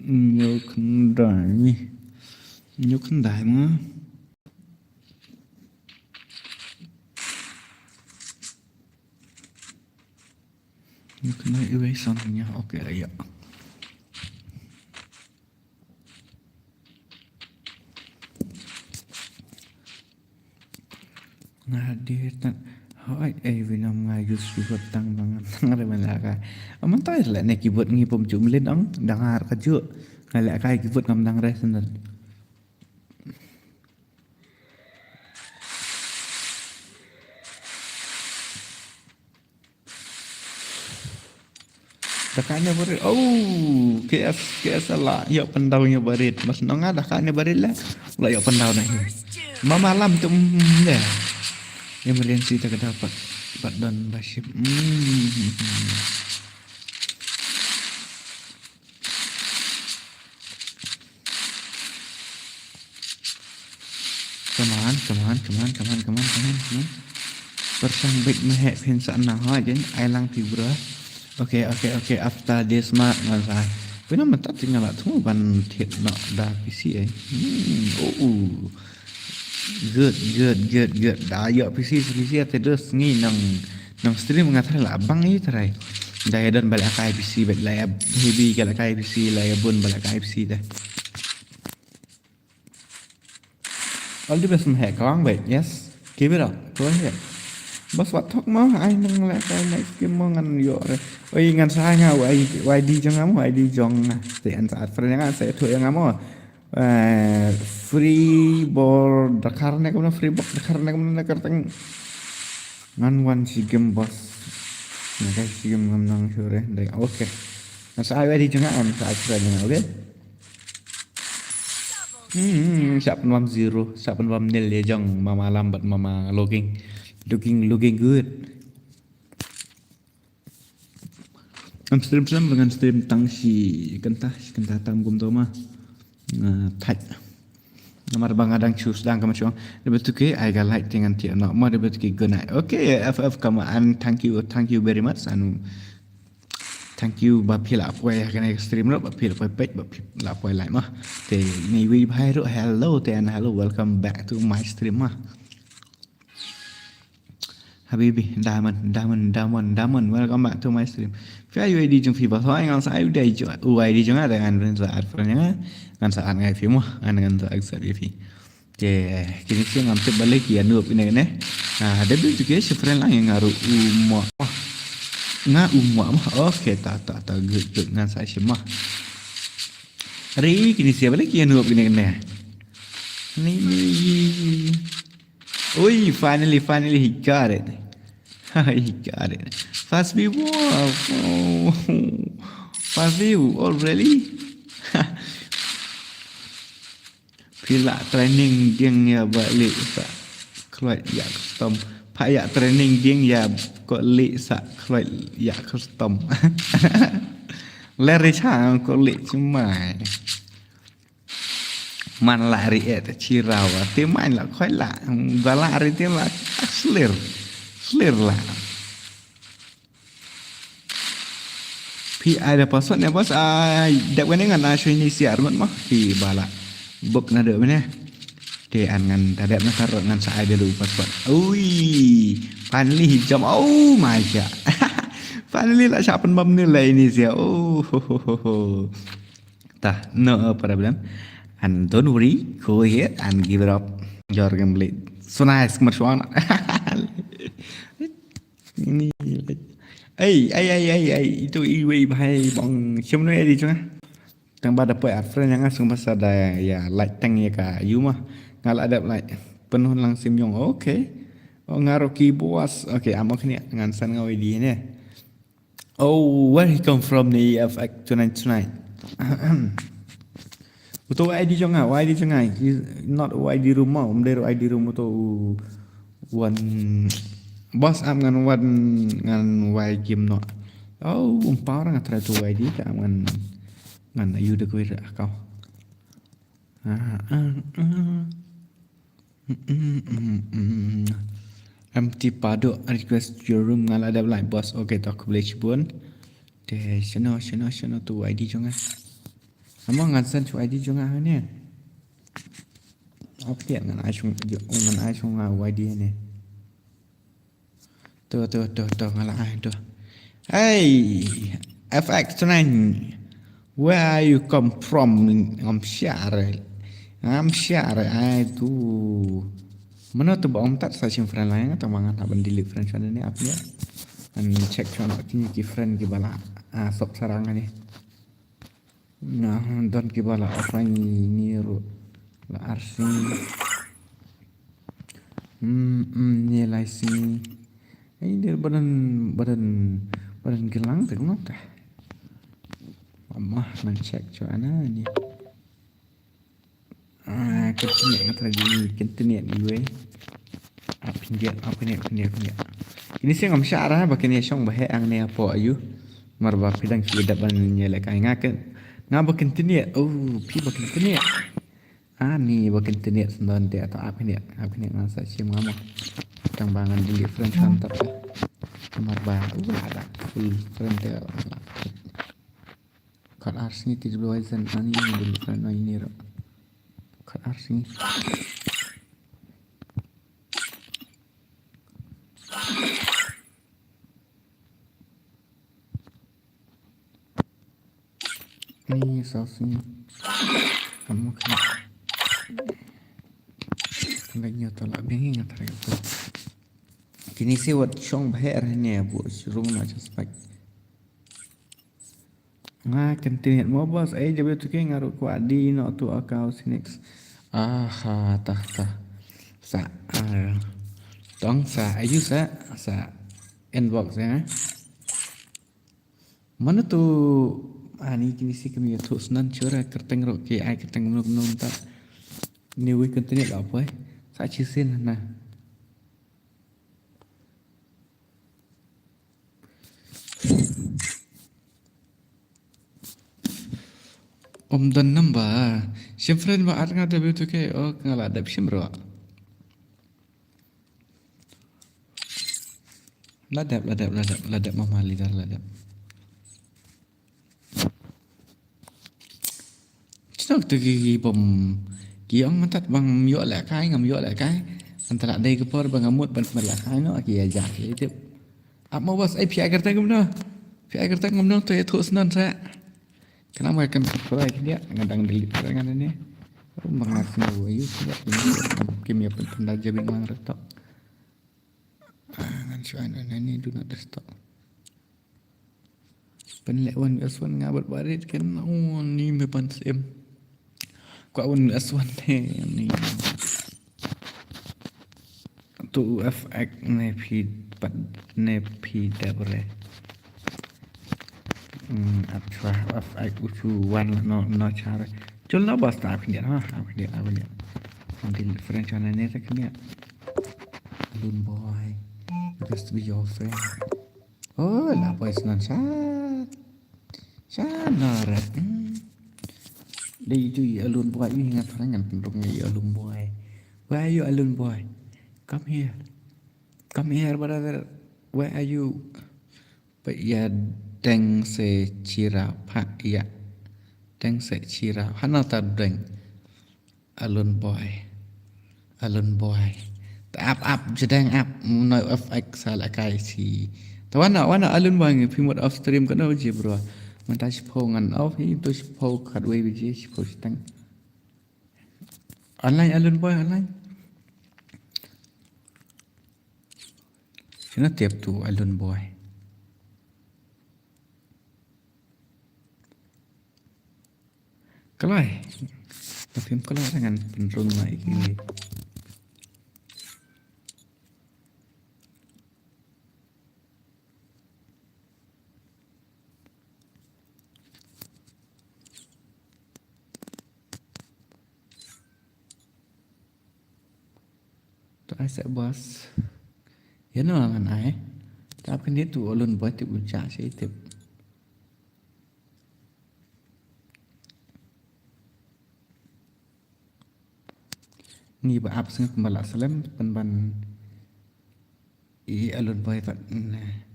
Nyok ndai ni. Nyok ndai ma. Nyok ndai iwe son nya. Okay, ya. Nga dei ta, hoi, ei, vinam nga use keyboard tang bang tang re ban lehkai. Aman tai leh ne keyboard ngi pom jum lin ong, dang ar ka ju. Nga lehkai keyboard ngam dang re sendal. Da kane barit. Oh, K S, K S la ïoh pyndaw ïa barit. Mas nonga da kane barit la. La ïoh pyndaw na hi. Mama lam tu, mm, ya. Emergency ta ka daw pat, pat don ba ship. Mm. Come on, come on, come on, come on, come on, come on, come on. Pyrshang bit meh phin sa na ha jen ai lang pi bra. Okay, okay, okay. After this ma ngan sa. Pina mata tinggal la tu ban thied na da P C eh. Hmm, oh, oh. Good, good, good, good. Da ïoh P C, P C ate dos ngi nang nang stream nga trai la bang i trai. Da ïa don ba la kai P C bet la ïa heavy ka la kai P C la ïa bun ba la kai P C te. All the best meh kawang bet. Yes. Keep it up. Go ahead. Bas wat thok mo ai nang la kai next game mo ngan ïoh re. Oi ngan sa nga Y D jong nga mo Y D jong nga. Te an sa at friend nga sa thu nga mo. Eh, free bor dakar ne kumno free bor dakar ne kumno dakar teng. Ngan wan si game boss. Ngan kai si game ngam nang sure dai. Okay. Ngan sa ai di jong nga an sa ai sure jong nga, okay? Hmm, sa pynwam zero, sa pynwam nil ïa jong mama lam bad mama looking, looking, looking good. Am stream stream dengan stream tang shi kynta, shi kynta tam gum to ma. Nga thait. Namar ba nga dang choose dang ka ma chuang. Dei ba tu ke ai ka like te ngan thiah noh ma dei ba tu ke good night. Okay, F F come on. Thank you, thank you very much. And thank you ba phi la poi ha kane ka stream ruh, ba phi la poi peit, ba phi la poi like ma. Te ni wi bhai ruh, hello te and hello, welcome back to my stream ma. Habibi, Diamond, Diamond, Diamond, Diamond, welcome back to my stream. Phi ai Y D jong phi ba thoi ngan sa ai Y D jong, U I D jong nga, ngan rin sa add friend nga, ngan sa add ngai phi mo, ngan ngan sa accept ïa phi. Te kini shi ngam tip balei ki anu phi ne ne. Ah, da bi tu ke shi friend lang nga ru u mo. Nga u mo mo. Okay, ta ta ta good good ngan sa shi mo. Ri kini shi balei ki anu phi ne ne. Ni ni. Oi, finally, finally, he got it. He got it. First view. Wow. First view. Oh, really? Phi la training dieng ïa ba leh sa kloit ïa custom. Pha ïa training dieng ïa ko leh sa kloit ïa custom. Leri cha ko leh chumai. Man la ri et chi rawa te man la khoi la ba la ri te la slir slir la. Phi ai da password ne bos ai dep wene ngan ai shoi ni siar ngut ma phi ba la buk na de wene. Te an ngan ta dep na kar ngan sa ai da lu password. Ui, finally jump. Oh my god. Finally la shapen bam ni lai ni sia. Oh ho ho ho ho. Ta, no problem. And don't worry, go ahead and give it up. Your gameplay. So nice, kemar shuang. Ini. Ei, ei, ei, ei, ei, itu iwei bhai bang. Siapa nu ya di sana? Tang ba da poi ar friend yang asung masa da ya like tang ya ka yuma. Ngala ada like. Penuh lang sim yong. Okay. Oh ngaro ki bos. Okay, amo kini ngan san ngawi di ne. Oh, where he come from ni F X tonight tonight. Uto Y D jong nga, Y D jong nga. He's not Y D room ma, um dero Y D room uto u wan boss am ngan wan ngan Y game no. Oh, um power nga try to Y D ka am ngan ngan ayu de kwir akau. Ah, ah, ah. Mm, mm, mm, mm. Empty pado request your room ngala dep like boss. Okay, to khublei shibun. Te shano shano shano tu I D jong nga. Amo ngan san tu I D jong nga ne. Update ngan ai shong ngan ai shong nga I D ne. Tu tu tu tu ngala ai tu. Hey, F X nine. Where are you come from? Ngam share. Ngam share ai tu. Mano tu ba ong tat sa shim friend lain ta mangan ta ban delete friend shane ni ap ni. An check shon ki friend ki bala. Ah, sop sarang ni. Nah, don ki bala offline ni ru la arsi. Hmm, hmm, ni lai si. Ai dir badan badan badan gelang tak no ta. Amma nang check cho ana ni. Ah, kynthniat nga try di ni, kynthniat ni wei. Ap khyndiat, ap khyndiat, khyndiat, khyndiat. Ini sing ngam shah ra ba kine shong ba he ang ne apo ayu. Mar ba phi dang shu dap ban ne le kai nga ke. Nga ba kynthniat. Oh, phi ba kynthniat. Ani ba kynthniat sendon te ata ap khyndiat, ap khyndiat nga sa shim nga mo. Tang ba ngan delete friend kan tap. Mar ba u ada full friend te. Kat ar sngi ti dulu aisan ani ni dulu kan no ini ro. Kat ar sngi. Ni sa sngi. Kamu kena. Kena nyo tolak bingi ngat hari tu. Kini si wat shong baher ni abu shurung na just like. Nga kynthniat mo bos, ai jabe tu ke nga ruh kwah di no tu account si next. Aha, tah, tah. Sa, ah, tong sa, ayu sa, sa inbox ya. Mano tu, ani kini si kami tu snan chura kyrteng ruh ke ai kyrteng mano mano ta. Ni wei kynthniat la poi. Sa chi sin na. Om don number. Shim friend ba at nga W two K. Oh, nga la dep shim ro. La dep, la dep, la dep, la dep mama leader la dep. Chino tu ki, ki bom ki ong matat bang ym ïoh lehkai, ngam ïoh lehkai. Antara dei ka por bang amut ban lehkai no ki aja ki tip. Ap mo bos ai phi ai kyrteng kumno. Phi ai kyrteng kumno to ïathuh snan sa. Kena mai kan subscribe dia ngan dang delete ngan ni. Bang ngat snu ayu dia kim ïa pynda jabing lang retok. Ngan shuwa ni do not disturb. Pynleh wan S one nga bat barit kan. Oh, ni me pan sim. Kwa wan S one te ni. Tu F X ne phi pat ne phi dep re. Hmm, at chwa F X uchu wan no no chare. Chul no bas ta phi ha phi ha phi. Something different chana ne ta knya. Alun boy. Just be your friend. Oh, la boy snan sha. Sha nara. Hmm. Dei ju i alun boy i nga tharang ngan pynrung i alun boy. Where are you, alun boy? Come here. Come here, brother. Where are you? Pa ya deng se chira pa ya. Deng se chira. Hana ta deng. Alun boy. Alun boy. Ta ap ap jedeng ap noi F X sala kai si. Ta wana wana alun boy ngi phi mut off stream ka no je bro. Mynta shiphew ngan off hi to shiphew khatwei baje shiphew shiteng. Online alun boy online. Sina tiap tu alun boy. Kalai. Tapi kalai dengan penrung mai ki. To ai sa bos. Ya no ngan ai. Tap kan dia tu olun boy tip uja si tip. Ngi ba ap sngap ba la slem pynban i alun boy pat ne.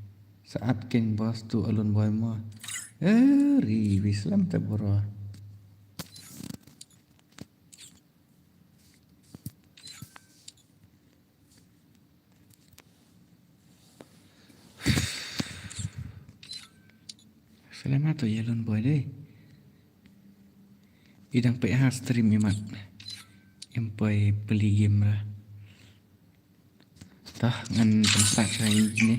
Saat king bos tu alun boy mo. Eh, ri wi slem te bro. Selama tu ya lun boy dei. Idang pei ha stream imat. Em poi peli game lah. Tah ngan pynstart chai ni.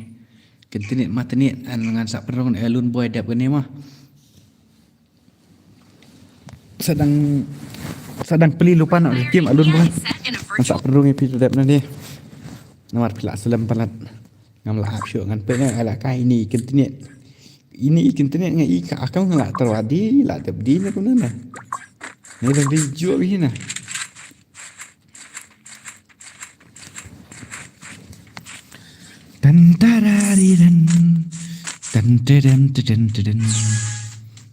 Kentinit ma tenit an ngan sa pynrung ya lun boy dap kene mah. Sedang sedang peli lupa nak game alun boy. Masak perung ipi tu dep nanti. Nomor pila selam palat. Ngam lah ap syuk ngan pe ngan ala kai ni kentinit. Ini i kynthniat nga i ka akam nga la tyrwa di la dep di na kumne na. Ne dang di juh hi na. Tan tarari dan. Tan tedem teden teden.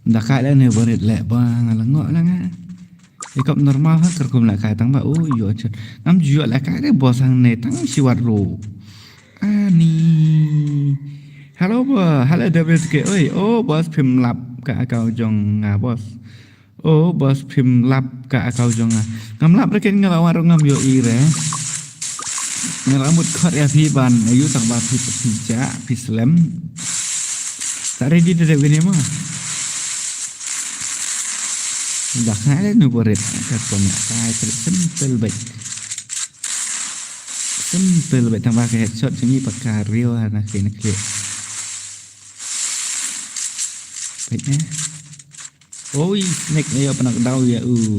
Da ka le ne barit le ba nga la ngok la nga. Ikop normal ha kerkum la kai tang ba u yo chut. Ngam ju yo la kai de bos hang ne tang siwat ru. Ani. Hello ba, hello W T K. Oi, oh bos phim lap ka account jong nga bos. Oh bos phim lap ka account jong nga. Ngam lap reken nga la wan ru ngam yo i re. Nga la mut khot ya phi ban ayu tang ba phi phi ja phi slem. Ta ready de de gini ma. Dak na le nu boret ka kon na kai simple bai. Simple bai tang ba ka headshot jong i pa ka rio ha na kene kle. Bai ne. Oi, snake ne ya pa nak daw ya u.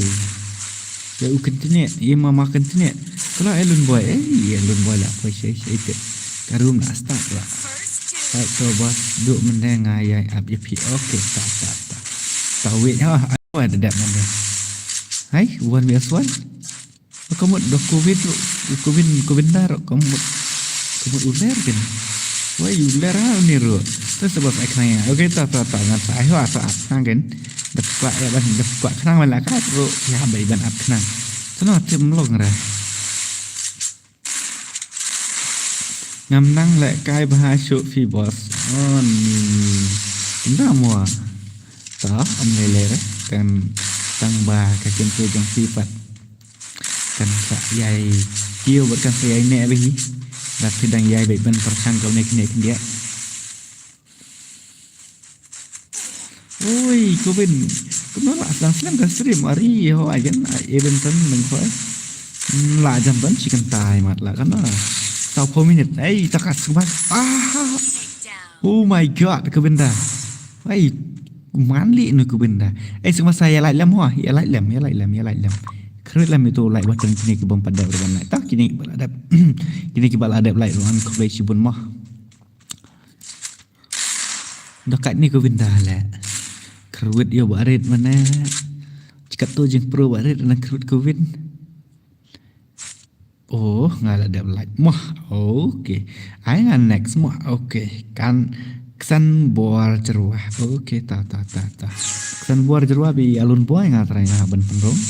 Ya u kentine, ya mama kentine. Kala Elun boy, eh, ya Elun boy la poi shai shai te. Karum la start la. Right, so bos du mendeng nga ya ap ya pi. Okay, ta ta ta. Ta wait ha. Ai, ada dap mendeng. Hai, one v one. Ka mut da covid ru, covid, covid da ru, ka mut, ka mut uler kan. Wai uler ha ni ru. Terus sebab ai khnang ya. Okay, ta ta ta ngan sa ai wa ta ap khnang kan. Da kwa ya ban da kwa khnang wala ka ru ya bai ban ap khnang. Seno tim long ra. Ngam nang leh kai bha shuh phi bos. Oh ni. Nda mo. Ta am lele re kan tang ba ka kyntu jong phi pat. Kan sa ïai kiew bad kan sa ïai neh bha hi. Dak phi dang ïai bad ban pyrshang ka ne kine kine. Oi, Kevin. Kumno la sdang slem ka stream ari ho ajan even tan nang khoi. La jam ban chicken tai mat la kan. Tau four minute. Ei, takas kubat. Ah. Oh my god, Kevin da. Ei, man li nu Kevin da. Ei, semasa ya lai lem ho, ya lai lem, ya lai lem, ya lai lem. Krit lem itu lai button kini ki bom pada urban lai. Tak kini ki bala dep. Kini ki bala dep lai ruan khublei shibun mo. Dokat ni Govinda le. Kruit yo barit mana. Chikat tu jing pro barit na kruit Govin. Oh, nga la dep like mah. Okay. Ai nga next mah. Okay. Kan ksan bor jerwah. Okay, ta ta ta ta. Ksan bor jerwah bi alun boy nga trai nga ban penrong.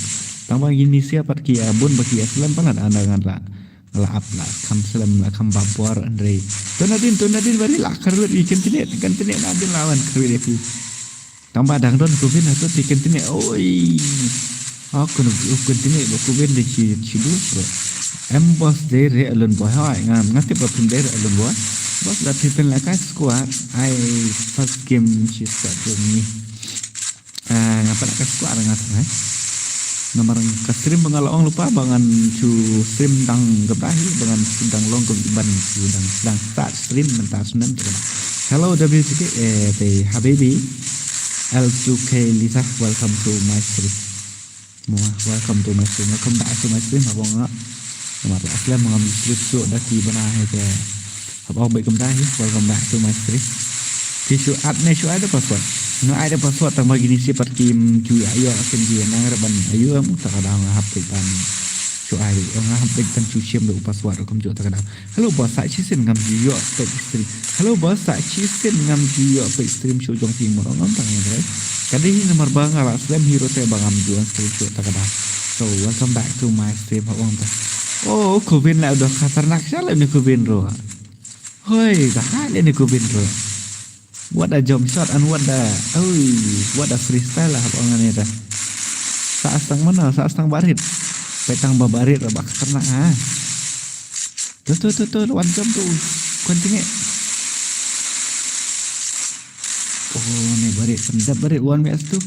Tang ba gini siapat ki abun ba ki aslam palat anda ngan la. La ap la kham slem la kham babor andre. To nadin to nadin bari la kharwit i kentine kentine nadin lawan kharwit pi. Tamba dang don Kevin hato ti kentine oi. Aku nu kentine ba Kevin de chi chi du. Em bos de re alun boy hai ngam ngati ba pun de alun boy. Bos da pipin la ka squad ai first game chi squad ni. Ah, ngapa nak ka squad nga tang eh. Namar ka stream ba nga la ong lypa ba ngan chu stream dang gabra hi ba ngan chu dang long gab ban chu dang dang start stream mynta snem tu. Hello W T K eh te habibi L two K Lisa, welcome to my stream. Mo welcome to my stream, welcome back to my stream ha bong nga. Namar la slem ngam stream so da ki bana he te. Haba bai kumta hi, welcome back to my stream. Ki shu add ne shu add password. No add password tang ba gini siapat kim ju ayo kim ju nang reban ayo am ta kadang hap ban. Shu add nga hap ban shu shim do password kum ju ta kadang. Hello boss, sa chi sin ngam ju yo pek stream. Hello boss, sa chi sin ngam ju yo pek stream shu jong ping mo ngam tang re. Kadi hi namar ba nga la slem hero te ba ngam ju stream shu ta kadang. So welcome back to my stream ha ong ta. Oh, Kevin la do khatarnak sha la ni Kevin ro. Hoi, dah hai le ni Kevin ro. What a jump shot and what a, oi, what a freestyle lah abang ni dah. Sa astang mana, sa astang barit. Petang ba barit ba khatarnak ha. Tu tu tu tu, one jump tu. Continue. Oh, ni barit, pendap barit one minute tu.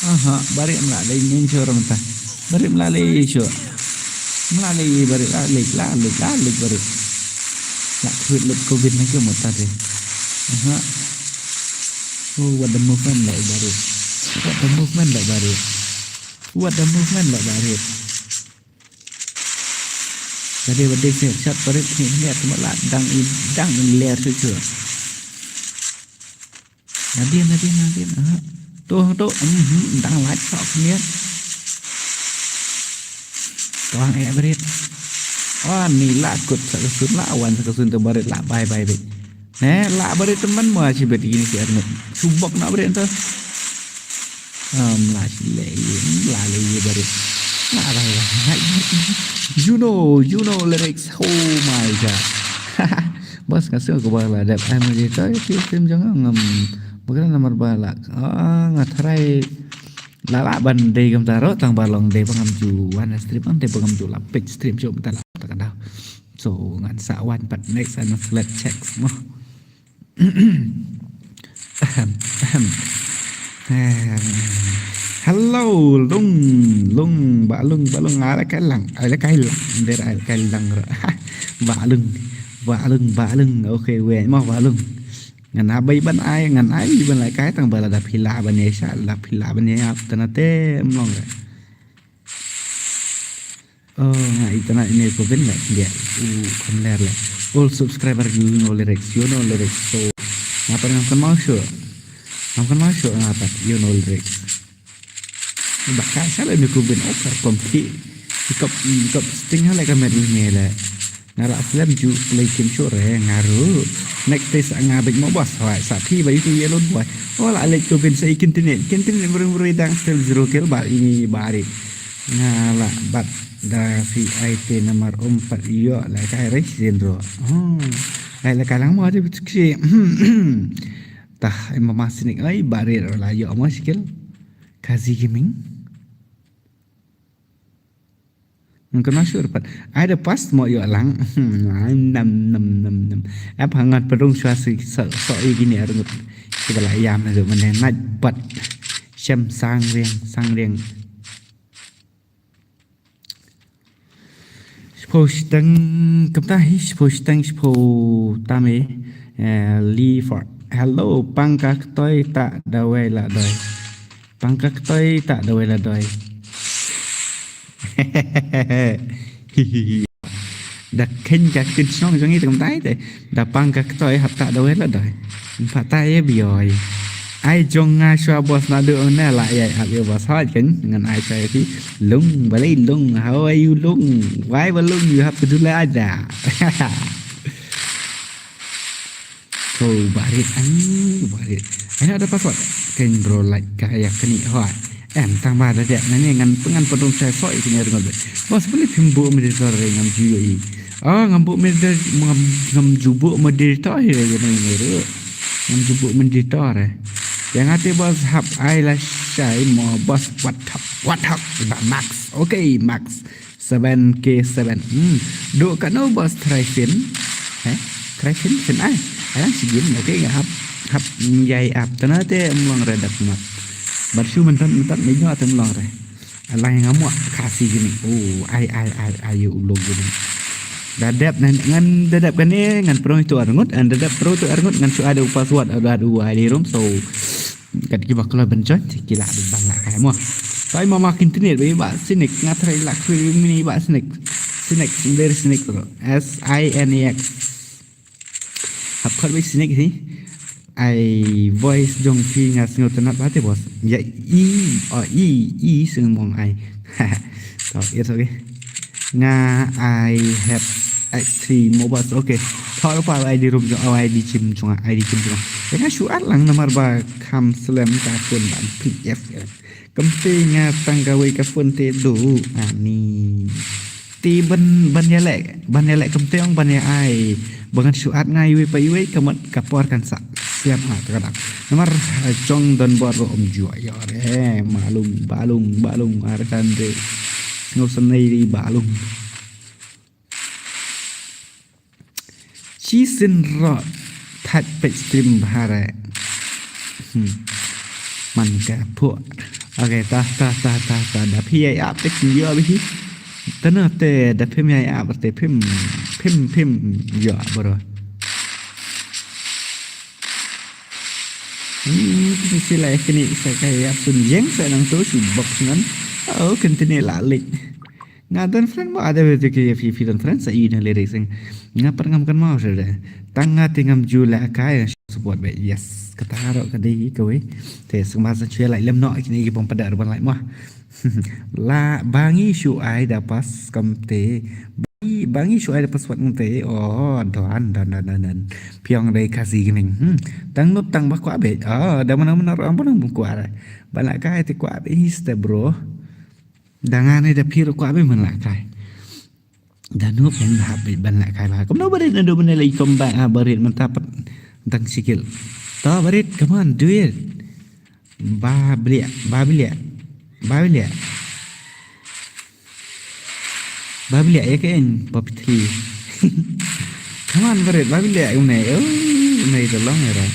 Aha, barit mla lei ni sure mata. Barit mla lei sure. Mla lei barit la lei la lei la lei barit. La khuit lut covid na ke mata de. Aha. Oh, what the movement like barit. What the movement like barit. What the movement like barit. Bade bade se chat barit ni ni atma la dang in dang in ler tu tu. Nadien, nadien, nadien. Ah. Tuh, tuh. Mhm, dang lait sok niat. Tuang eh berit. Oh, ni lah kut sa ka sun lah, wan sa ka sun tu barit lah, bye, bye, bye. Eh, lah barit teman mo achi bet ini si Arngut. Subok nak barit tu. Um, lah si le, lah le ye barit. Lah, lah, lah, lah. You know, you know lyrics. Oh my God. Bas ngasih aku bala dep. Ai mo je tai ti tim jong ngam. Bukan nomor bala. Ah, ngathrai. Lala ban dei kam taro tang balong dei bangam ju wan stream ang dei bangam ju lapik stream jom tala takada. So ngan sa wan pat next ano select checks mo. Ahem, ahem. Ahem. Hello, lung, lung, balung, balung, ala kailang, ala kailang, der ala kailang ro. Balung, balung, balung. Okay, wait, mo balung. Ngan ha bai ban ai, ngan ai ban lai kai tang ba la da phi lah ban ai sha, la phi lah ban ai ap tana te mlong re. Oh, nga i tana ine ko ben le dia. U kon ler le. All subscriber you know lyrics, you know lyrics. So, nga pat ngam kan mau sure. Ngam kan mau sure nga pat you know lyrics. Ba ka sha le ni ku bin okar kom ki. Ikop, ikop sting ha le ka met ni le. Nga la slem ju play kim sure nga ru. Next day sa nga big mo boss. Hoi, sa phi ba itu yellow boy. Oh, la le ku bin sa ikin tini. Kin tini beri beri dang still zero kill ba ini bari. Nga la bat da si I T nomor empat yo la kai res zero. Oh. Ai la kalang mo aja bitsi. Tah, emang masih nik ai bari la yo mo sikil. Kazi Gaming. Ngkena sure pat. Ai da pas mo yo lang. Nam nam nam nam. Ap hangat perung sua si so so i gini arngut. Kita la yam na do mane nat bat. Shem sang riang sang riang. Shpo shtang kumta hi shpo shtang shpo tame. Eh, li for hello pang ka ktoi ta da wei la doi. Pang ka ktoi ta da wei la doi. Da khein ka ktien shnong jong i te kumta i te. Da pang ka ktoi hap ta da wei la doi. Pha ta ye bioi. Ai jong nga shwa boss na du ne la ye ap ye boss hot kan ngan ai shwa ye lung balai lung how are you lung why ba lung you have to do like that. So barit ai barit. Ai na da password. Kan bro like ka ya kani hot. Em tang ba da dep nani ngan pengan pedung sai soi kini rengol bet. Bos beli pimbu meditator ngam juyo i. Ah ngam bu meditator ngam ngam jubu meditator ya ya nani nero. Ngam jubu meditator eh. Yang ati bos hap ai la shai mo bos what hap what hap ba Max. Okay Max. Seven K seven. Hmm. Duk kano bos Tryfin. Eh? Tryfin fin ai. Alang sigin. Okay nga hap hap yai ap tana te mlong re dak mat. Bar shu mentat mentat me nyo te mlong re. Alang nga muak kasi gini. Oh, ai ai ai ai u log gini. Dadap nan ngan dadap kane ngan perong itu arngut, an dadap perong itu arngut ngan shu ada password ada ada I D room so Kat ki ba kloi ban join ki la ban la kai mo. Tai mama kin tinit ba ba sinik nga trai la kri mini ba sinik. Sinik sender sinik ro. S I N E X. Hap khot ba sinik hi. Ai voice jong phi nga sngew tynat ba te boss. Ya i o i i sing mong ai. So it's okay. Nga I have X three mobile. Okay. Thor pa I D room jong I D gym jong I D gym jong. Nga shu at lang namar ba kham slem ka phone ban P F. Kam te nga tang ka wei ka phone te do ani. Ti ban ban ya le ban ya le kam te ong ban ya ai. Ba ngan shu at nga iwei pa iwei ka mat ka por kan sa. Slem ha ka dak. Namar jong don bor ro om jua ya re. Malung balung balung ar kan de. Ngau senai ri balung. Chi sin ro that pet stream bhare. Hmm. Man ka phu. Okay, ta ta ta ta ta da phi ai ap te ki yo bi hi. Tana te da phim ai ap te phim phim phim yo bro. Hmm, si lai kini sa kai ap sun jeng sa nang tu su box nan. Oh, continue la lik. Nga don friend mo ada betu ke fi fi don friend sa i na lyrics. Nga par ngam kan mau sa da. Tang nga tingam ju la kai. support bad, yes. Kata ruh ka dei kawei. Te sngewbha sa shuwa like lem noh kine ki bym pat da ruh ban like mo. La ba ngi shu ai da pass kam te. Ba ngi, ba ngi shu ai da pass wat ngi te. Oh, don, don, don, don, don. Phi ong dei Khasi Gaming. Hmm. Tang nup tang ba kwah bad. Oh, da mana mana ruh ba nang bym kwah re. Ban la kai te kwah bad hi ste bro. Da nga ne da phi ruh kwah bad man la kai. Da nup ban hap bad ban la kai ba. Kumno Barit naduh mynne la i comeback ha Barit mynta pat dang sikil. To Barit, come on, do it. Ba bliak, ba bliak. Ba bliak. Ba bliak ïa ka ïing, ba phi. Come on Barit, ba bliak kumne. Oh, kumne to long ïa ra.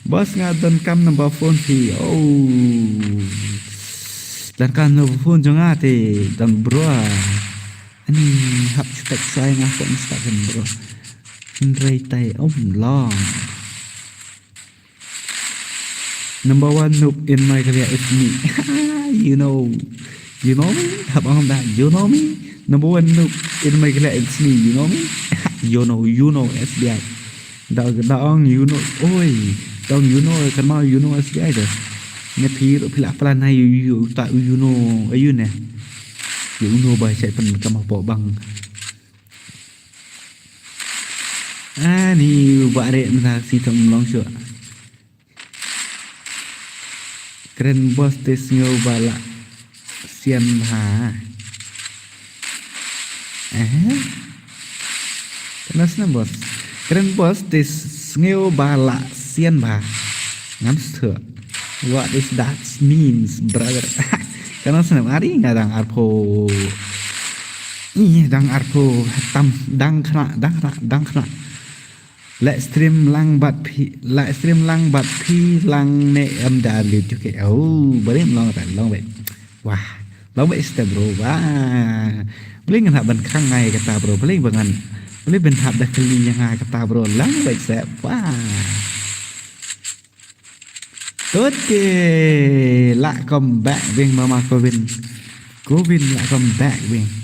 Boss nga donkam number phone phi. Oh. Donkam number phone jong nga te don bro. Ani hap shu text shuwa ïa nga phone shuwa kan bro. Hynrei tai um long. Number one noob in Meghalaya is me. You know. You know me? Hap ong da, you know me? Number one noob in Meghalaya is me, you know me? You know, you know, S B I. Da, da ong you know, oi. Da ong you know, kan mau you know S B I da. Ne phi ruh phi la plan ha you, you, ta you know, ayu ne. You know ba shai pan kam hapoh bang. Ani Barit mynta si tang long shuh. Kren boss te sngew ba la sian bha. Eh? Kena snem boss. Kren boss te sngew ba la sian bha. Ngam sngewthuh. What is that means, brother? Kena snem ari nga dang arphew. Ih, dang arphew tam, dang kena, dang kena, dang kena. Live stream lang bad phi, live stream lang bad phi lang ne em da lut ju ke. Oh, Barit long ta long bad. Wah, long bad ista bro. Wah. Balei ngan hap ban khang ngai kata bro. Balei ba ngan. Balei ban hap da kali ïa nga kata bro. Long bad sep. Wah. Tut ke la comeback bing mama Kovin. Kovin la comeback bing.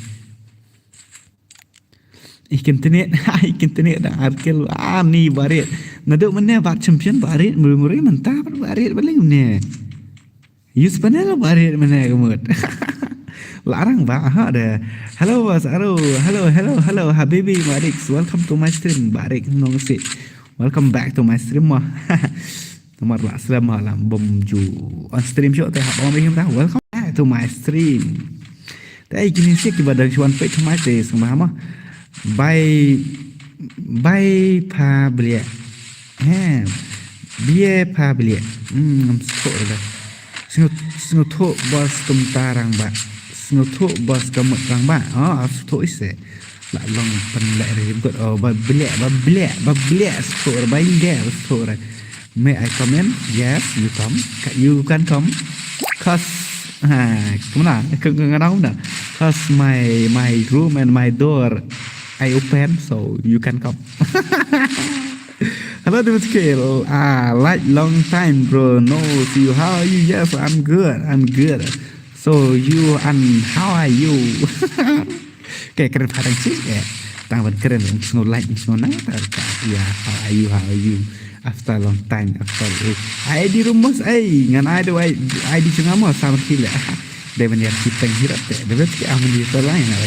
Ich kynthnik, ich kynthnik dang arkel ani Barit. Naduh mynne bad champion Barit, muri muri mynta bad Barit baling ne. Yus panel Barit mynne kemut. Larang ba ha de. Hello was hello, hello, hello, hello, habibi Barit. Welcome to my stream, Barit nong si. Welcome back to my stream mo. Namar la slem ha lam bom ju on stream show te hap ong bihim ta. Welcome back to my stream. Te ai kini sik kiba dang chuan peit thamai te sngewbha mo. Bai, bai pha blia. He. Bia pha blia. Hmm, ngam sngewthuh da. Sngew, sngewthuh bos kum ta rang ba. Sngewthuh bos ka mut rang ba. Oh, sngewthuh ise. La long pynleh re jingkut. Oh, ba blia, ba blia, ba blia sngewthuh re, ba india sngewthuh re. May I come in? Yes, you come. Ca-, you can come. Cause, ha, kumna, ka, ka, ka, kumna. Cause my, my room and my door, I open, so you can come. Hello, David Scale. Ah, like long time, bro. No, see you. How are you? Yes, I'm good. I'm good. So you and how are you? Ke kren phareng sih ke. Tang ban kren sngewlait sngewna ta ka. Ya, how are you? How are you? After long time, after eh. Ai di rumus ai ngan ai do ai ai di chunga mo sama kile. Dei ban ïa ki peng hirap te. Dei ban ki am di to lang ïa nga.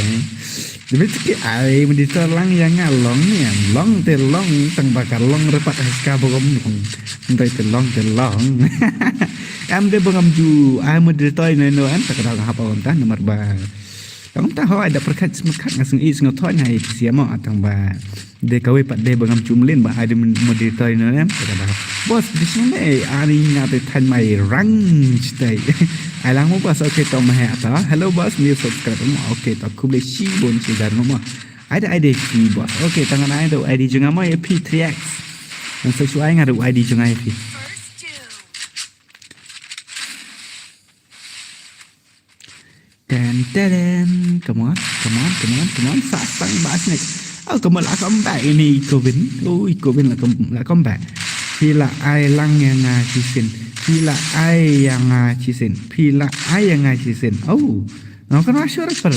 Dei ban ki ai di to lang ïa nga long ni am long te long tang ba ka long repat ha ka bogom long. Dei te long te long. Am dei bogom ju ai mo di to ino ino am ta ka dang hap on ta namar ba. Tang ta ho ai da perkat semekat nga seng i seng thon ai ti siamo tang ba. De kawei pat de ba ngam chumlin ba ai de moderator ino nem. Kata ba. Boss, di sini ne ani nga te than mai rang chitai. Ai lang mo boss, okay to ma ha ta. Hello boss, new subscribe mo. Okay to khublei shibun chi dar mo. Ai de ai de chi boss. Okay tangan ai de ai di jong nga mo ya P three X. Ngan sa shu ai nga de ai di jong nga ya P. Ten, ten, ten. Come on, come on, come on, come on. Sa sang ba snek. Oh, come on, la come back ini Kovin. Oh, Kovin la come, la come back. Phi la ai lang ïa nga chisin. Phi la ai ïa nga chisin. Phi la ai ïa nga chisin. Oh, no kan masuk rapper.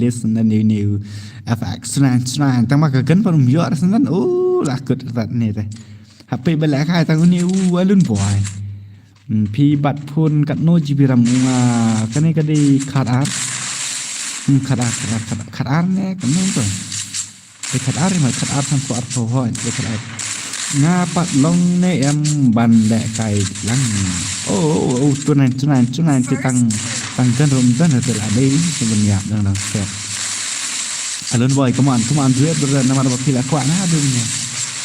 list na ne ne. F X nine nine tang ma ka kan pa um yor san dan. Oh, la kut rat ne te. Happy bela kai tang ne u alun boy. Hmm, phi bat phone katno G B RAM nga kane ka dei khat ar. Hmm, khat ar, khat ar, khat ar, khat ar ne, katno to. Dei khat ar ma khat ar san ko ar to hoi, dei khat ar. Nga pat long ne em ban leh kai lang. Oh, oh, oh, two nine, two nine, two nine te tang. Ang kan rum dan te la dei, sing kan yap dang dang set. Alun boy, come on, come on, duet brother, namar ba phi la kwah na dun ne.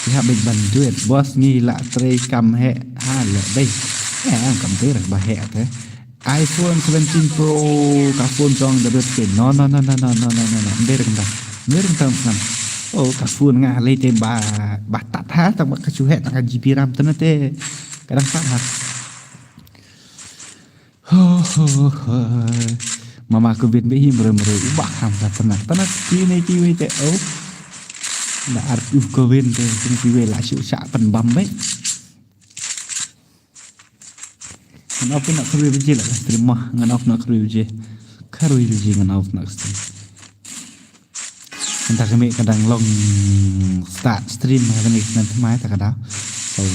Phi hap bit ban duet, boss ngi la trei kam he, ha le dei. Eh, ang kam trei ba he te. iPhone seventeen Pro, ka phone jong da dut ke. No, no, no, no. Ndei reng da. Ndei reng tam snam. Oh, ka phone nga le te ba, ba tat ha, tang ba ka chu he, tang ka G B RAM te na te. Kadang tat ha. Ho, ho, ho. Mama ko bin be hi mre mre u ba ham ka tana. Tana ki ne ki we te, oh. Na ar u ko bin te, ki ne ki we la shu sha pan bam be. Ngan off na khrui baje la stream mo. Ngan off na khrui baje. Khrui baje ngan off na stream. Ngan ta kami kadang long start stream ha kani ngan tmai ta kada. So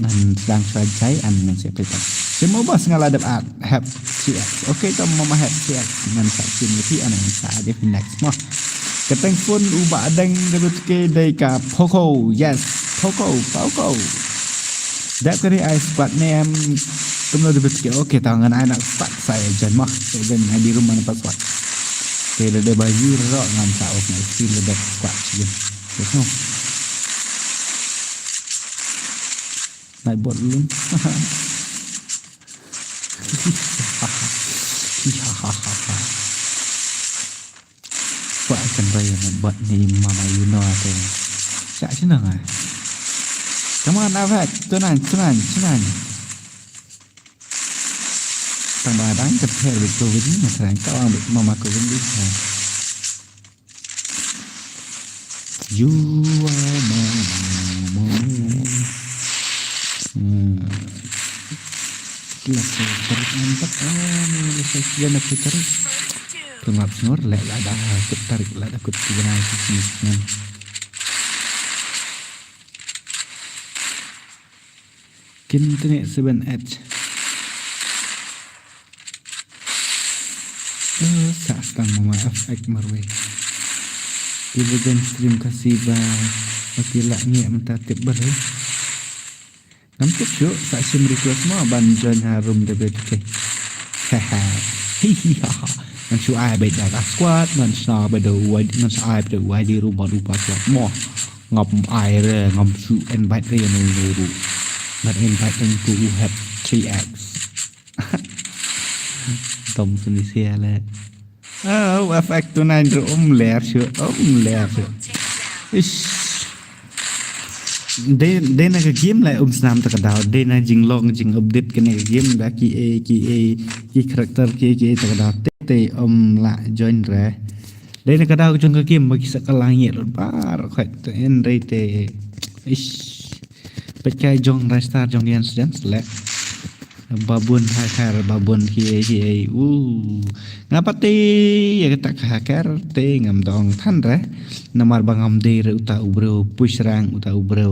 ngan sedang shwa jai an ngan siap peta. Simo bas ngala dep at hep C X. Okay, tam mama hep C X. Ngan sa stream ni an ngan sa dep next mo. Kateng phone u ba deng debut ke dei ka Poco. Yes, Poco, Poco. Dep kari ai squad ne em. Tum lo debut ke. Okay, taw ngan ai nak squad sa ya jan mah. Sa jan ai di rumah ne password. Ke da dei ba yu ro ngan sa off na stream le dep squad sijin. Yes no. Naik bot lun. Hihahaha. Kwah kan raya na bot ni mama you know ate. Sa sino nga. Come on, Avat. Tunan, tunan, tunan. Tang ba dang ka pher bit covid ni, mas rang ka wang bit mama covid ni. You are my mama. Hmm. Kila sa tarik nampak. Ah, ni la sa siya na ku tarik. Tengap snor, lek la dah kut tarik, la dah kut tiga na ku sini. Kin tene seven H. Eh, sa stang mama F X marwei. Di bajan stream kasi ba. Mati la ngiak menta tip ber. Ngam tip shu, sa sim request mo ban join ha room de bete. Haha. Hihihaha. Ngan shu ai bai da ka squad, ngan shu ai bai da wai, ngan shu ai bai da wai di room ban upa squad mo. Ngam ai re, ngam shu invite re no no ru. Ngan invite them to have three X. Tom sini sia le. Oh, F X two nine ru um ler shu, um ler shu. Ish. Dei, dei na ka game la um snam ta ka daw. Dei na jinglong, jing update kane ka game da ki ei, ki ei, ki character ki ei, ki ei ta ka daw. Te, te um la join re. Dei na ka daw jong ka game ba ki sa ka lang ye bar khoi te en dei te. Ish. Peit kai jong Ristar jong Jens Jens le. Babun hacker, babun hiei hiei. Uh. Nga pati ya kata ka hacker te ngam dong than re. Namar ba ngam dei re uta u bro push rang uta u bro.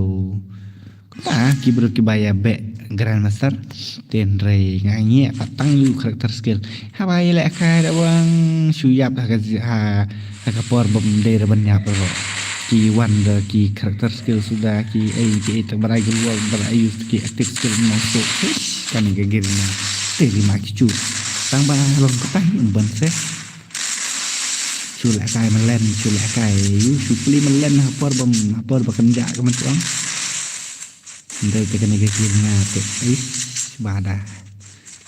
Kata ki bro ki ba ya be Grandmaster. Ten re nga ngi patang yu character skill. Haba ïalehkai da bang shu ïap ha ka zi-, ha, ha ka por bym dei da ban ïap ruh. Ki wan da ki character skill suda ki ei ki ei tang ba dei ki luar ba dei use ki active skill nongso. Hish, kane ka gear na. Te ri ma ki chu. Tang ba long ka tang ban se. Shu lehkai malen, shu lehkai. Yu shu pli malen ha por bym, ha por ba kan ja ka man tuang. Ndai te kane ka kir nga te. Ish, bada.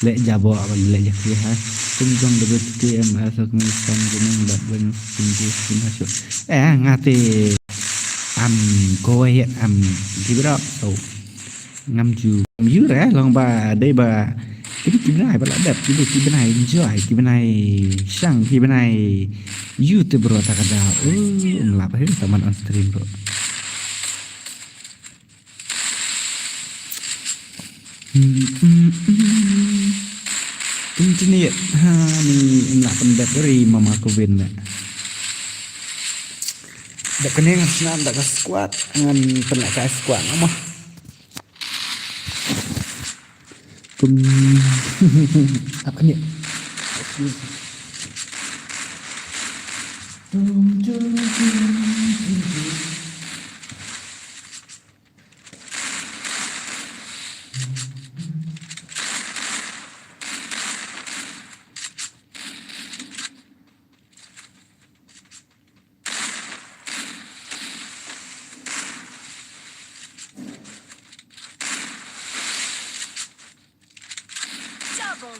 Leh jabo, leh jakri ha. Kum jong debut T M as a communist kan gunung dat ban sungku sungku ha shu. Eh, nga te. Am, go ahead, am, give it up. So, ngam ju, ngam ju re, long ba, dei ba. Ki, ki bnai ba la dep, ki, ki bnai enjoy, ki bnai shang, ki bnai. Yu te bro ta ka da. Oh, um lap, he, ta man on stream, bro. Continue. Ha, ni em lah pendek ri mama ko win ne. Dak kene ngan snam dak ka squad, ngan pendek ka squad mama. Kum. Apa ni?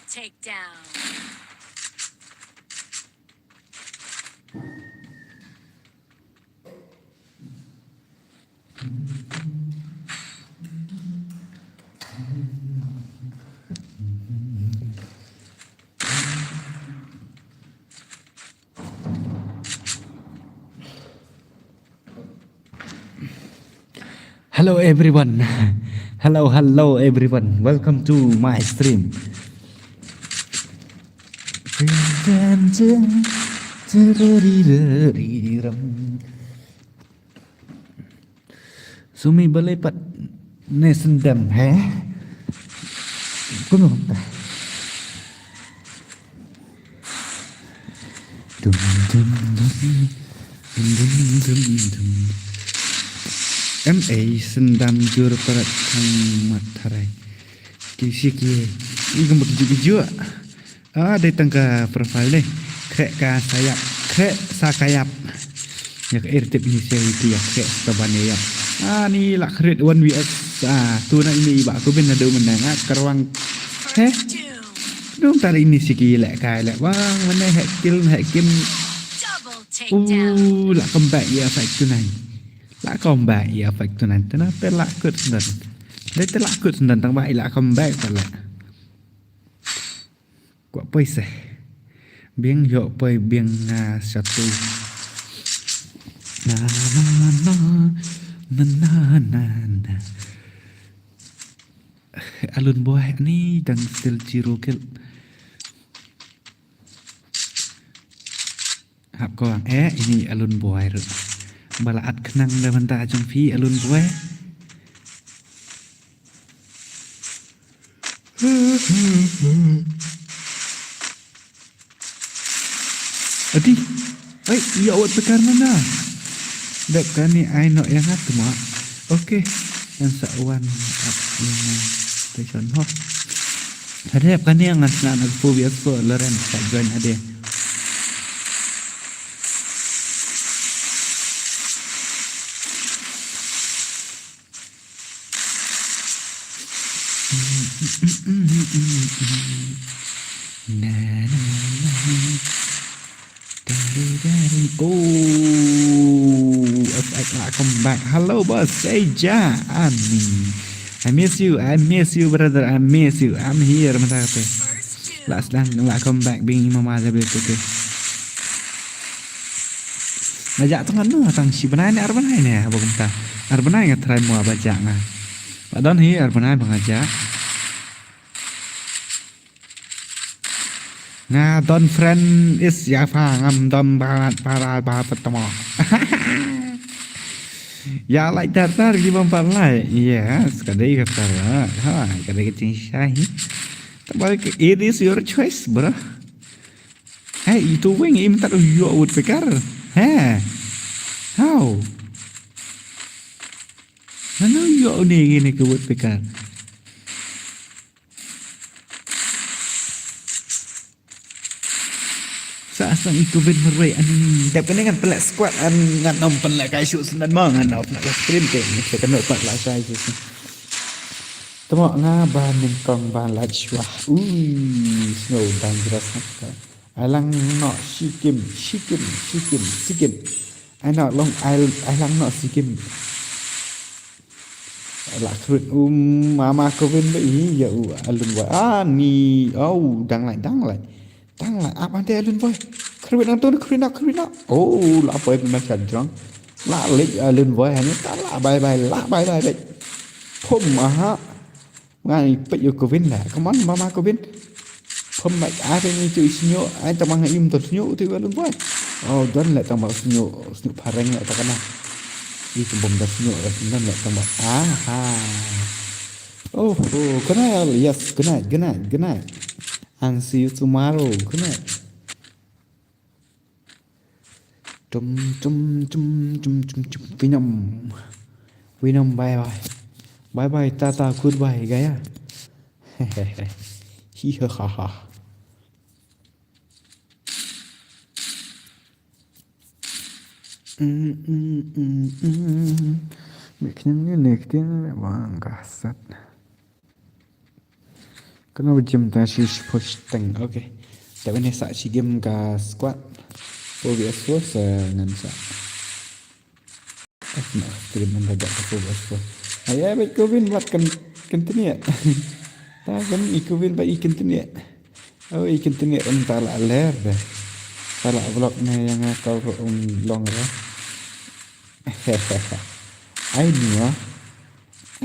takedown. Hello everyone. Hello, hello everyone. Welcome to my stream. Sumi balei pat ne sendam he. Kumno kumta. Dum, dum, dum. Dum, dum, dum, dum. Em ei sendam jur parat khang mat tharai. Ki shi ki. I kumba ki ju ki ju. Ah, dei tang ka profile dei. Khreh ka sayap. Khreh sa ka yap. Ïa ka irtip ni sia iti ïa khreh sa ban ïa yap. Ah, ni lah khreh one V S. Ah, tu na ini ba aku bin adu menang. Ah, kerwang. Heh? Dum tari ini si ki leh kai leh. Wang, mana heh kil, heh kim. Double takedown. Uh, lah comeback ïa fight tonight. Lah comeback ïa fight tonight. Tena pe lah kut sendan. Dei te lah kut sendan tang ba i lah comeback pala. Kwah poi seh. Biang ïoh poi biang nga satu. Na, na, na, na, na, na, na. Alun boy ni dang still zero kill. Hap ko ang eh ini alun boy ru. Bala at khnang da banta jong phi alun boy. Adi. Ai, ïa wat pekar mana? Dep kane ai no ïa ngat ma. Okay. Yang sa wan ap yang station ho. Ada dep kane yang ngan sna nak pu bias ko leren sa join ade. Na, na, na, na. Dari, dari. Oh, F X, welcome back. Hello, boss. Hey, Ja, Ani. I miss you. I miss you, brother. I miss you. I'm here. Mata kata. Last lang, welcome back. Being mama, okay. Nga jah tang anu, tang shi bnai ne ar bnai ne, haba kumta. Ar bnai nga try mo ba jah nga. Ba don hi ar bnai ba nga jah. Nga don friend is ya fa ngam don ba para ba patamo. Ya like tar tar gi bam par lai. Yes, ka dei ka tar. Ha, ka dei ka jingshai. It is your choice, bro. Hey, itu weng im tat u ïoh woodpecker. He. How? Nano ïoh ni ngini ka woodpecker. Sa sang itu win merwei an dep kane ngan pelek squad an ngan nom pelek kai shu senan ma ngan nom pelek stream ke ni se kano pat la sai shu. Temo nga ba nyngkong ba la shwa. Ui, snow dangerous haka. Ai lang no shikim, shikim, shikim, shikim. Ai no long ai, ai lang no shikim. Ai la khrut um mama ko win ba i ya u alun wa. Ah, ni, oh, dang lai, dang lai. Dang lai, ap ante alun boy. Khrut na tu, khrut na, khrut na. Oh, la boy pun macam jrong. La lek alun boy, hanya ta la bye bye, la bye bye, bye. Pum, aha. Ngai pet yu ko win la. Come on, mama ko win. Pum mai ate ni tu isnyo, ai ta mang im tu snyo tu alun boy. Oh, don le tang ba snyo, snyo pareng le ta kana. Itu bom da snyo, don le tang ba. Aha. Oh, oh, good night, yes, good night, good night, good night. And see you tomorrow. Good night. Tum, tum, tum, tum, tum, tum. Venom. Venom, bye bye. Bye bye, tata, goodbye, gaya. Hi ha ha ha. Mm, mm, mm, mm. Mik nyang ni nek ting bang kasat. Kano ba jim ta shi shi post teng. Okay. Ta bane sa shi game ka squad. Four V S four sa ngan sa. Eh, na stream ngan da ka four V S four. Ai ai ba ko win bat kan kan tenia. Ta kan i ko win ba i kan tenia. Oh, i kan tenia ram ta la ler de. Ta la vlog ne yang ka um long re. Ai nua.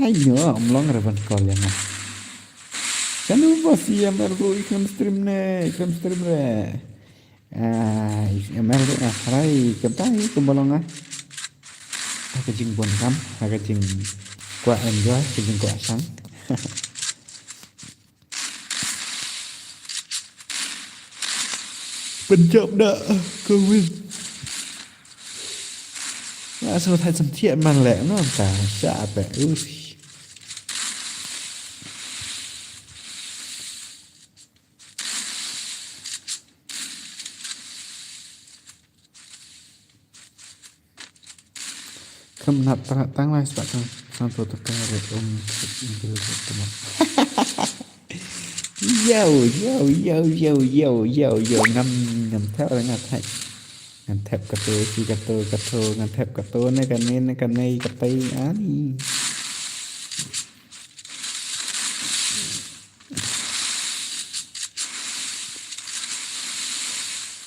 Ai nua um long re ban call yang. Kan u ba si M R ko i kan stream ne, i kan stream re. Ah, M L ruh nga hrai kam tai kum ba long ah. Ha ka jingbun kam, ha ka jingkwah enjoy, ka jingkwah sang. Pynjop da ka win. Nga sngewthuh sam thiah man leh no ka sha pe. Ush. Kham nat tang tang lai spa tang tang to to ka re um bil to ma. Yo yo yo yo yo yo yo ngam ngam thep re nga thep. Ngam thep ka to si ka to ka to ngam thep ka to ne ka ne ne ka ne ka tai ani.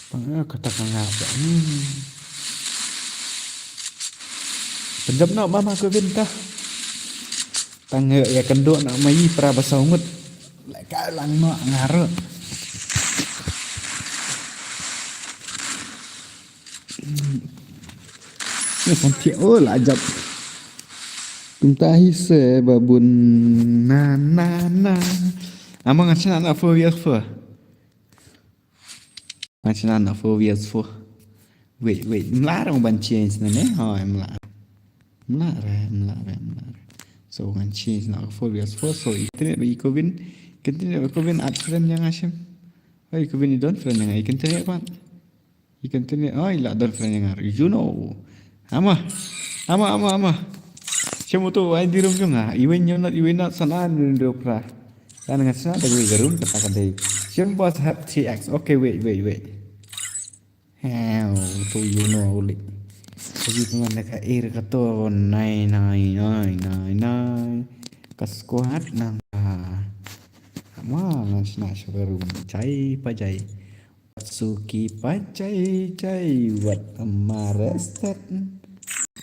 Pang eh, kata ka nga ba. Hmm. Pendam no mama ko vinta. Tang eh, ya kendo no mai pra ba saw ngut. Leka lang no ngaro. Ni kan ti oh la jap. Kumta hi se babun na na na. Amang ngan shna na four years four. Ngan shna na four years four. Wait, wait. Mla ra ban change na ne? Oh, mla. Mla ra, mla ra, mla ra. So ngan change na four years four. So internet ba i ko win. Internet ba i ko win at friend yang ashim. Oh, i ko win i don friend yang i internet ba. I kan tene ai la don friend nga. You know. Ama. Ama ama ama. Shem uto ai di room jong nga. Iwen nyonat iwen nat sana ni do pra. Kan nga sana da wi room kata ka dei. Shem boss have three X. Okay, wait wait wait. How to you know uli. Jadi pengan ka air ka to nai nai nai nai nai. Ka squad nang ka. Ama ngan sna showroom chai pa jai. Suki pachai chai wat marestet.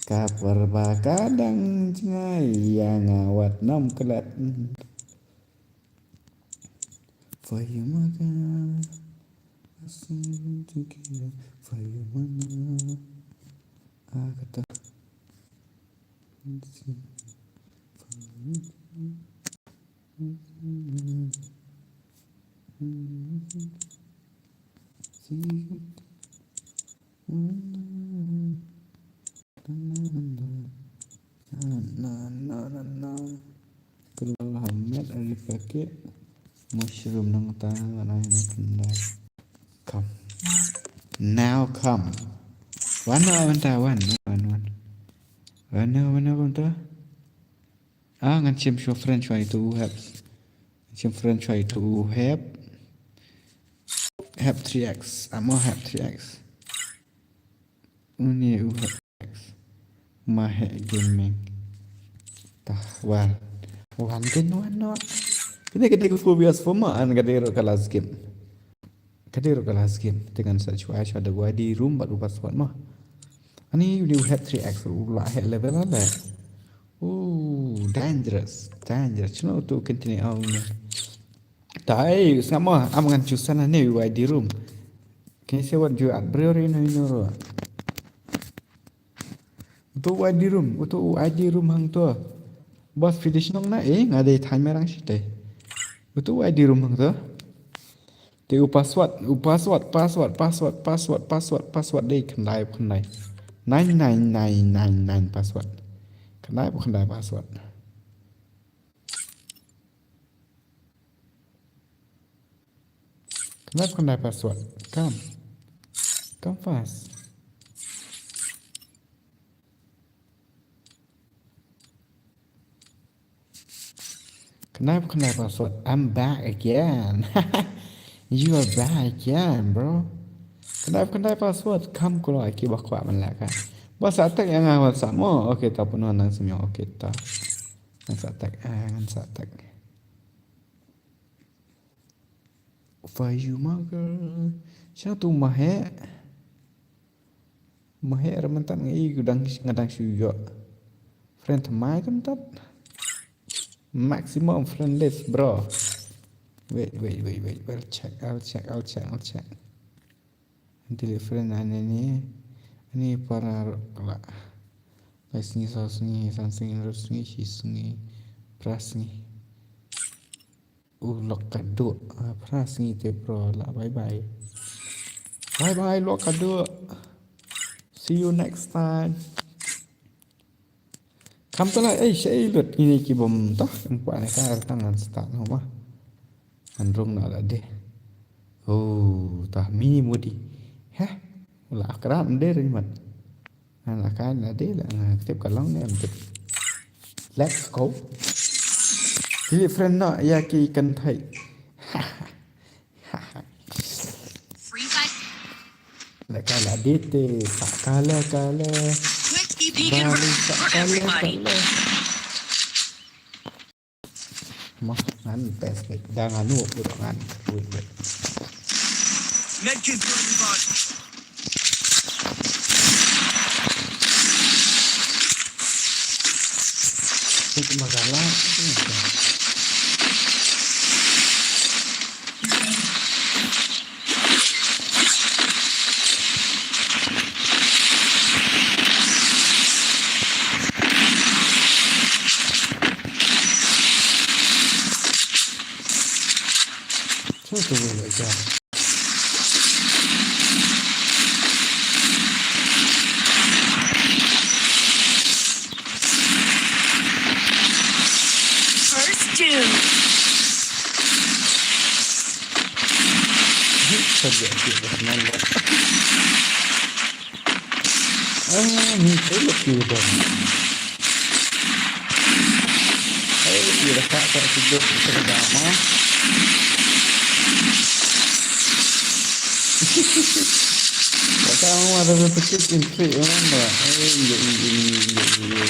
Ka perba kadang jngai yang wat nam kelat. Fayu maka. Asu jiki fayu mana. Ah, kata. Na, na, na, na. Keluar Ahmed ada pakai mushroom nang ta, nang ni kena. Come. Now come. Wan, wan, wan, ta, wan, wan, wan. Wan, wan, wan, ta. Ah, ngan shim shuwa friend shuwa itu u hep. Ngan shim friend shuwa itu u hep. Hep three X. Amo hep three X. Uni u hep three X. Ma hep gaming. Tah, wan. Wan din wan no. Kene kene ku four years for ma an kade ro ka last game. Kade ro ka last game. Te ngan sa chwa chwa da wadi room bad u password ma. Ani uni u hep three X u la hep level la. Ooh, dangerous. Dangerous. Chno to continue on. Tai sama am ngan chusan ne wadi room. Can you say what you at brewery no no ro. Utu wadi room, utu wadi room hang to. Boss finish nong na eh nga dei thai merang shite. Utu wadi room hang to. Te u password, u password, password, password, password, password, password dei khyndai, khyndai. Nine, nine, nine, nine, nine password. Khyndai, khyndai password. Khyndai, khyndai password. Come. Come fast. Knife, knife, password. I'm back again. You are back again, bro. Knife, knife, password. Kam kuloi ki ba kwah man la ka. Ba sa tak yang awal samo. Okay, ta pun nang semyo. Okay, ta. Nang sa tak, ah, nang sa tak. For you, my girl. Sha tu mahe. Mahe ra mynta ngi dang, nga dang shu ïoh friend thymmai mynta. Maximum friend list, bro. Wait, wait, wait, wait. I'll check, I'll check, I'll check, I'll check. Delete friend ani ni. Ani para la. Lai sngi, saw sngi, san sngi, hynriew sngi, shi sngi, phra sngi. U lok ka duh. Ah, phra sngi te bro la, bye bye. Bye bye lok ka duh. See you next time. Kam tala, eh, sha i lut ini ki bom toh. Em kwa ne ka tang ngan start no ma. Ngan rung na la de. Oh, tah mini mudi. Heh. La akra mde ri mat. Ngan akan la de la, ngan tip ka long ne em tip. Let's go. Delete friend no ya ki kan thai. Free Fire. La ka la de te sa ka la ka la. Quick E P conversion for everybody. Mo ngan test ni. Dah nganu aku dah ngan. Wait, wait. Medkit for everybody. Itu masalah. First doom. Ah, ni saya lebih dah. Saya lebih dah tak tak tidur, kita dah lama. Tak tahu ada berpikir intrik mana. Eh, iya, iya, iya, iya, iya.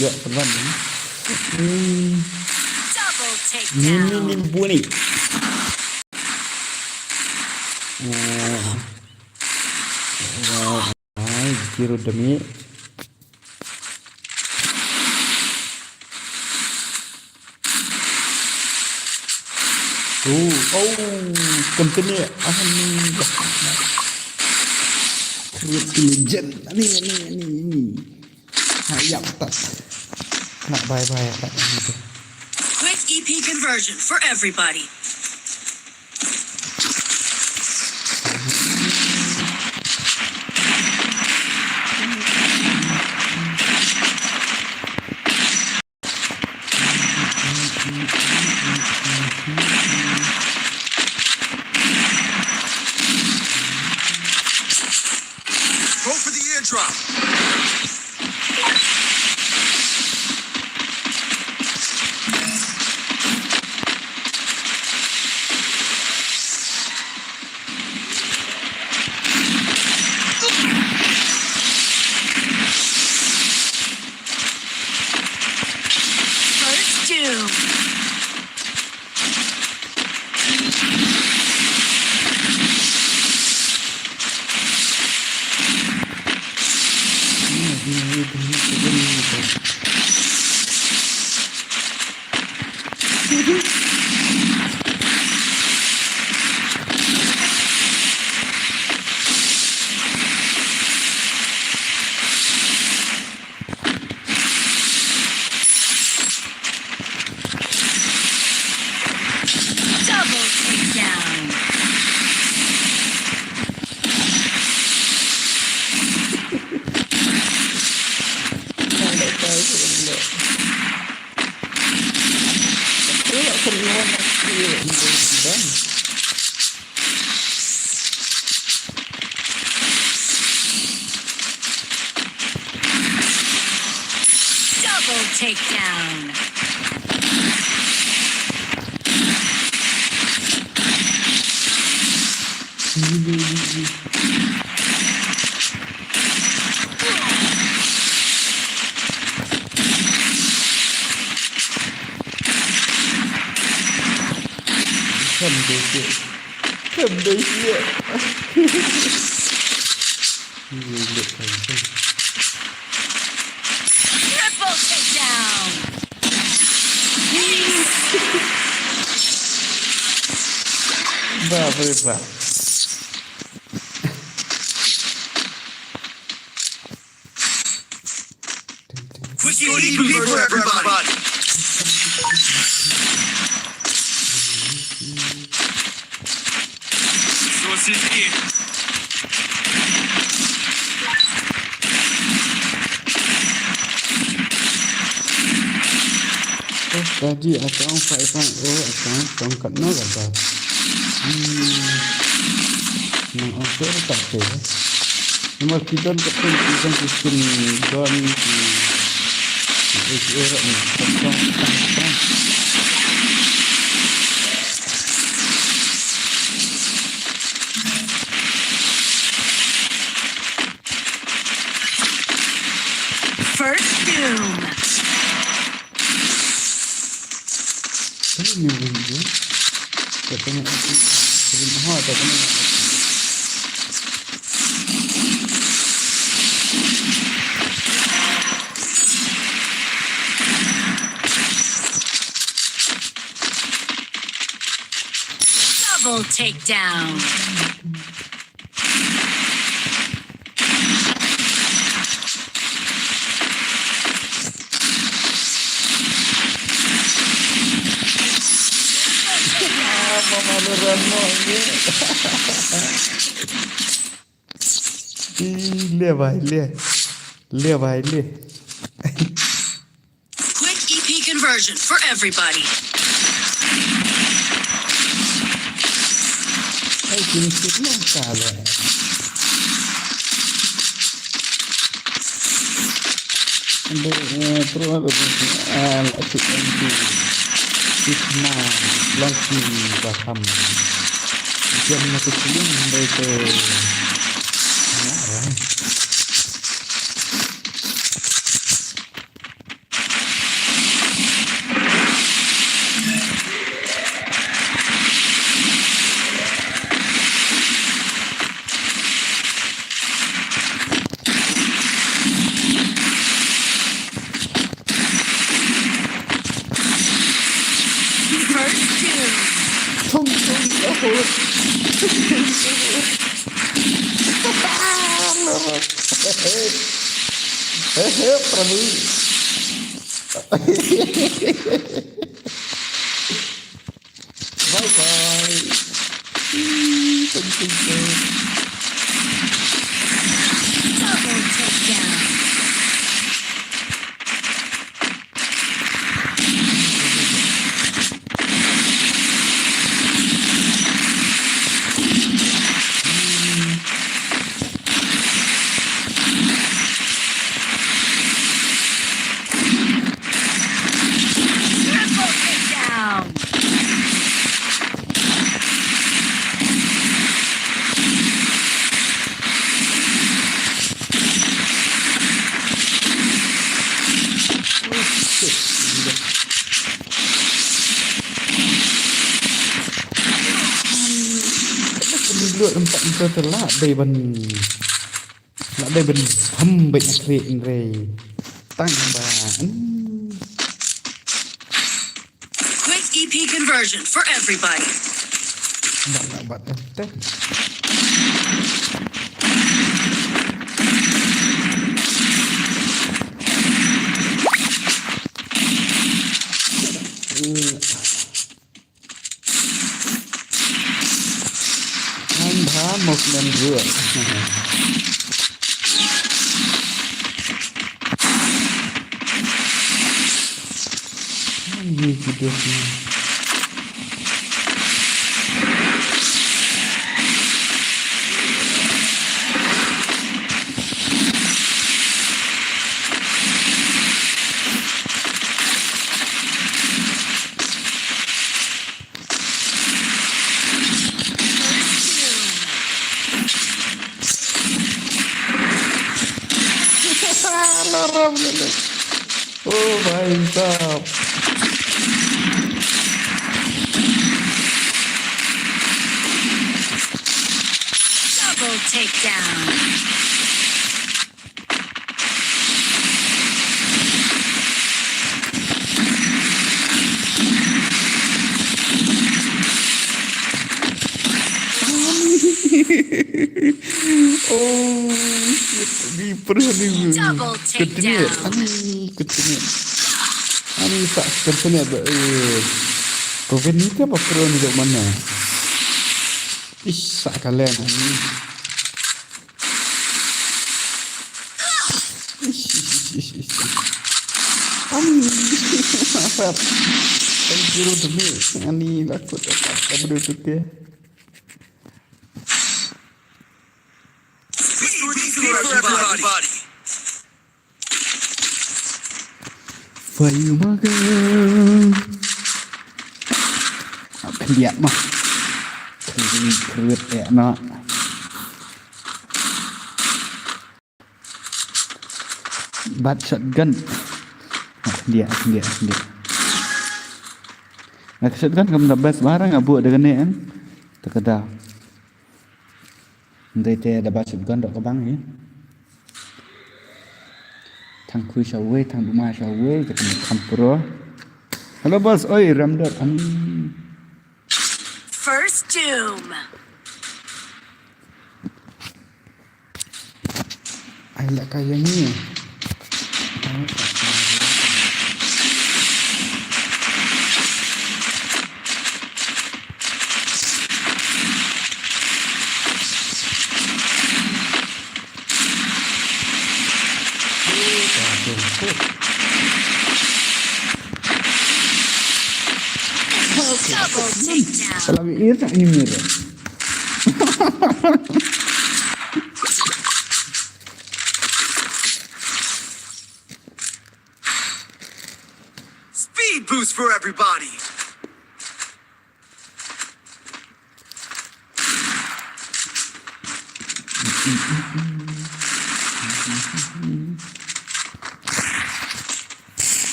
Ya, teman. Hmm. Double takedown. Ini, ini bunyi. Oh. Oh. Ai, kiro demi. Oh, oh, continue. Ah, ni. Create legend. Ni, ni, ni, ni. Ha, yap, tak. Nak bye-bye, tak. Quick E P conversion for everybody. Go for the airdrop. First doom. Double takedown. Kan dei sih. Kan dei sih. Ini dia kan. Triple takedown. Ace. Bah, boleh, bah. Quick E P for everybody. Resources here. Tadi account five point oh account tong kat no kata. Hmm. Nang offer tak ke. Nomor kita untuk pun kita bikin don di di era ni. Tong tong tong. First Doom. Ini ni win tu. Tak kena aku. Kena ha tak kena. Double takedown. Ih, le bhai, le. Le bhai, le. Quick E P conversion for everybody. Ai, kin sik na kala. Ande, eh, pro ado, ah, la sik ande. Sik na, long sik baham. Jam na tu kuning, ande tu. Na, right. First kill. Tung, tung, oh. Tung, tung, oh. Lorok. Hehe, Prabhu. Bye bye. Ih, tung, tung, tung. Double takedown. Triple takedown. Lut empat meter telah dei ban Lah dei ban tham beit na khlieh hynrei tang ba. Hmm. Quick E P conversion for everybody. Ba lah bat enter. Hmm. Ngan bha movement ruh. Ngan hi video ni. Alarm ni. Oh, bhai sahab. takedown. Oh, shit. Ni pernah ni. Double takedown. Ani, ketenyet. Ani tak ketenyet ba, eh. Kau ni kan ba pro ni dok mana? Ish, sak kalen ani. Ish, ish, ish, ish, ish. Ani. Apa? Thank you to me. Ani, laku tak tak tak berdua tu ke. Fayu maga. Khliak mah. Khliak khriat eh na. Bat shotgun. Khliak khliak khliak. Na shotgun kam da best barang abu da kane kan. Takada. Ndai te da ba shotgun dok ka bang ni. Thang khui sha wei, thang duma sha wei, ka tang kham pro. Hello boss, oi Ramdot. Am. First doom. Ai la ka yang ni. Double takedown. Salah ni tak ni mira. Speed boost for everybody.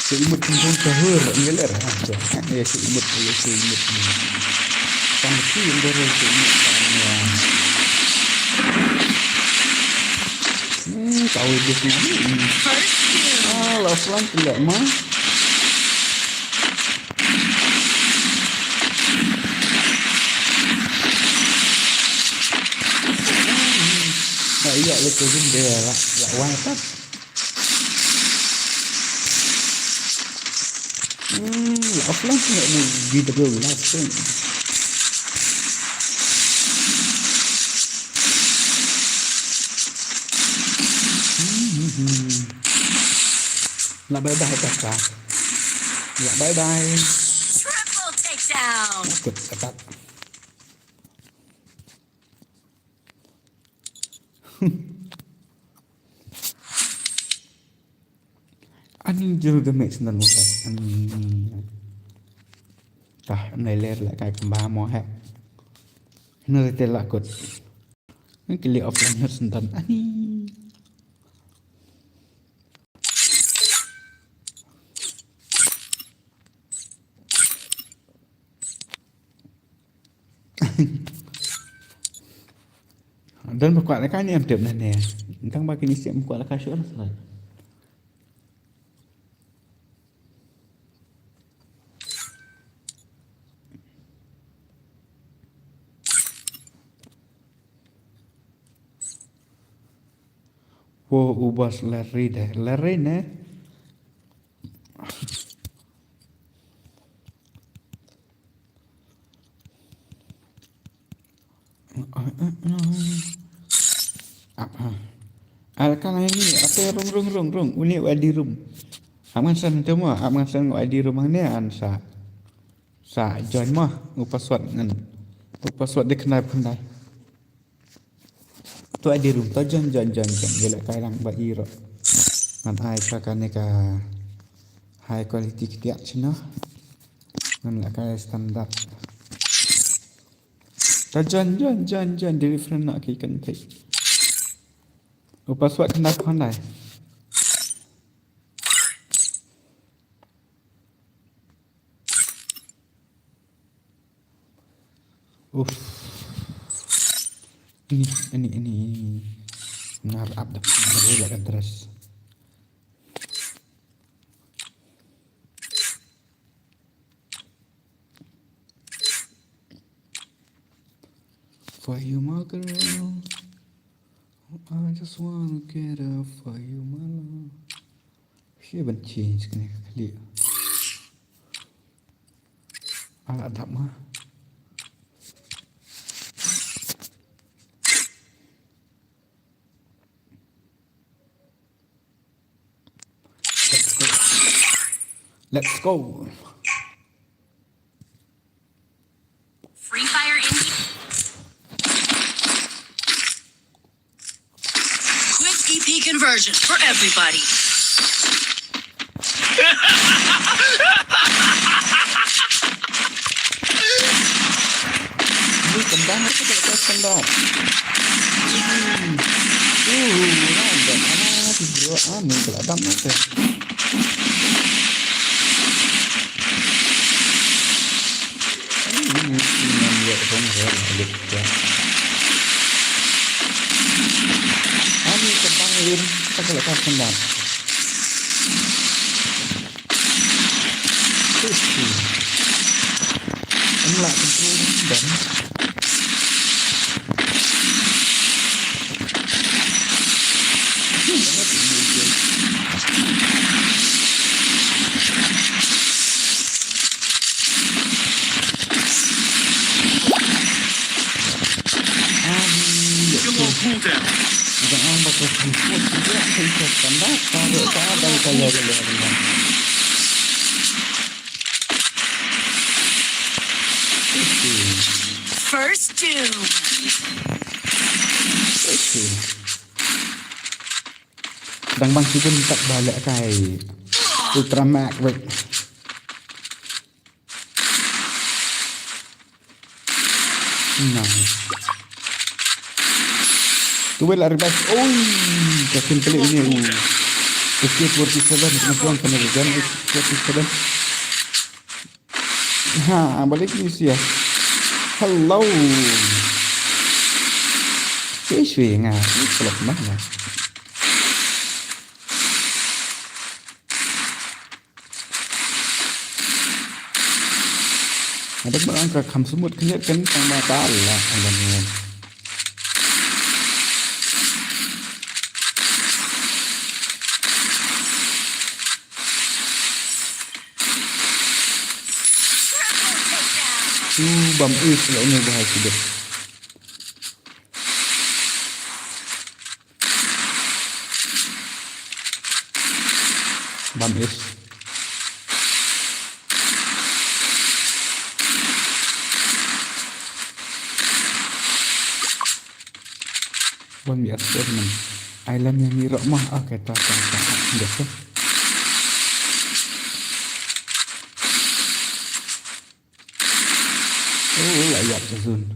Shu imut pynrung ka hur ngeler ha. Ya shu imut ya shu imut. Kan ki ndor shu imut kan ya. Hmm, kau iblis ni. Ah, la flank pula ma. Ah, iya le tu dia la la wang tak. Hmm, offline sih nak main video live stream. Hmm, hmm, hmm. Lah bye bye kakak. Lah bye bye. Triple takedown. Takut attack. Ani jur ga mix nan mo. Ani. Tah, nai ler la kai kamba mo he. Hina te la kut. Ni kili offline hot sentan. Ani. Don ba kwah laka ni em tip na ne. Tang ba kini siap kwah laka shuh lah. Wo u boss Larry de. Larry ne. Apa? Al kan ini apa rung rung rung rung uni wadi room. Aman san temo aman san wadi room ne an sa sa join mah u password ngan u password de kenai pendai. Tu ai di room tu jan jan jan jan je la kai lang ba i ro. Ngan ai ka kane ka high quality ketiak chino. Ngan la kai standard. Tu jan jan jan jan di different nak ki kan tai. U password kena pandai. Uff. Ini, ini, ini, ini. Nar ap dah, dah boleh address. For you, my girl. I just wanna get up for you, my love. She haven't changed kane ka clip. Ala dap ma. Let's go. Let's go. Free Fire Indie. Quick E P conversion for everybody. Ini tendang apa tak tahu tendang. Hmm. Uh, ada. Ah, si bro, ah, ni kalau ada mata. Hmm, ini yang dia orang saya balik ya. Ani ka bang lim ta ka la ka khyndai. Em lah control dan. First doom. Dang bang sibun tak balik kai. Ultra Max wek. Nice. Tu wei la revive. Oi, ka kill pelik ini. Ui. K K forty-seven, kena tuang kena revive. Forty-seven. Ha, balik ni sia. Hello. Shui shui nga. Ni kelak mah lah. Ada pun angka kham semut kenyat kan tang mata lah ada ni. Tu bam is lah ni bahaya sudah. Bam is. Bam is tu man. Ai lam yang ni rok mah. Ah, kata, kata, kata. Dia tu. Oh, la ïap ka zone.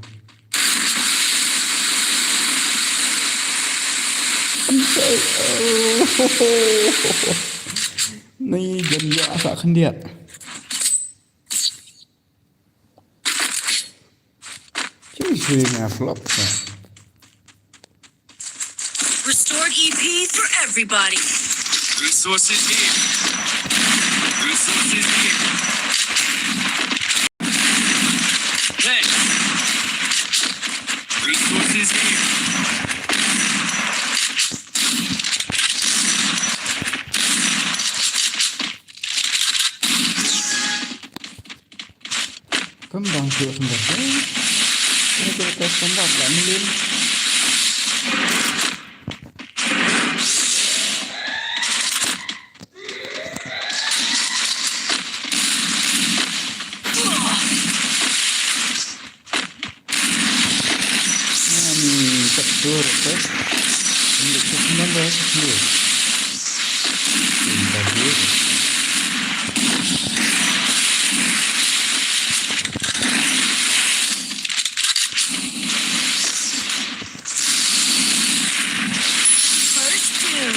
Ni jan ïa sa khyndiat. Chui chui nga flop. Restored E P for everybody. Resources here. Resources here. Hey. Resources here. Kembang tu sembah. Ini kita test kembang lah, mungkin. Ini tak betul, kan? Ini tak betul, kan? Ini tak betul. First doom.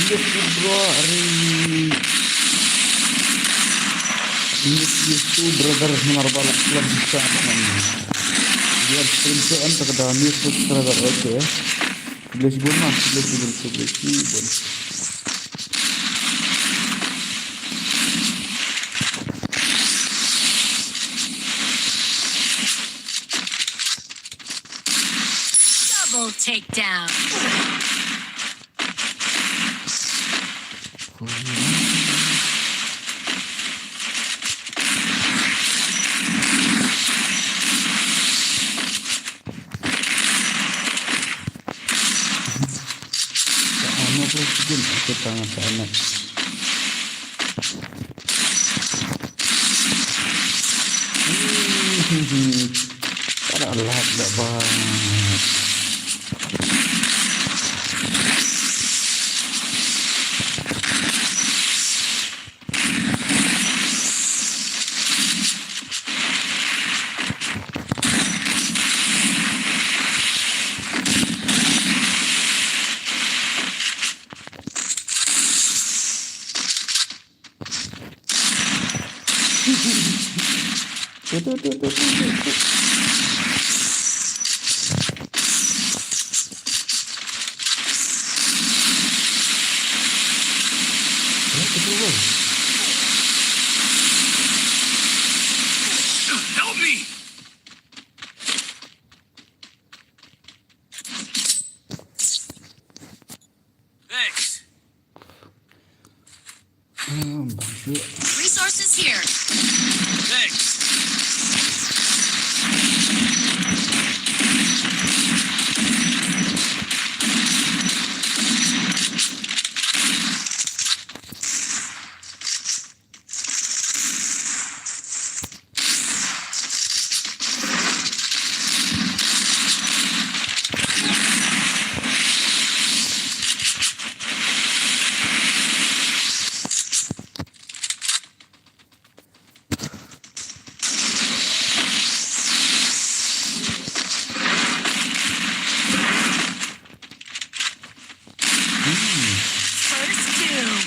Yes, bro, are. Miss you too, brother. Namar ba la club sa kan. Biar stream tu an tak ada miss subscriber. Okay. Bless you, bro. Bless you, bless you, bless you, bro. Double takedown. Para lag da ba. Help me! Thanks. Um, sure. Resources here. Thanks. First doom.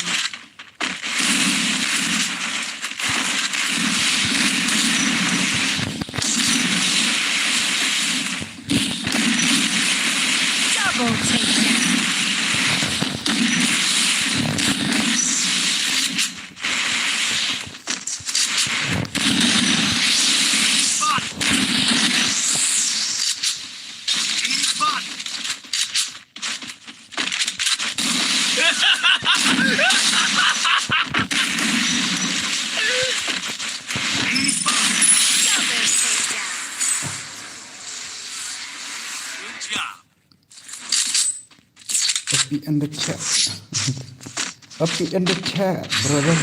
Double takedown. Spot. Enemy spot. Enemy spot. Double takedown. Good job. Happy in the chat. Happy in the chat, brother.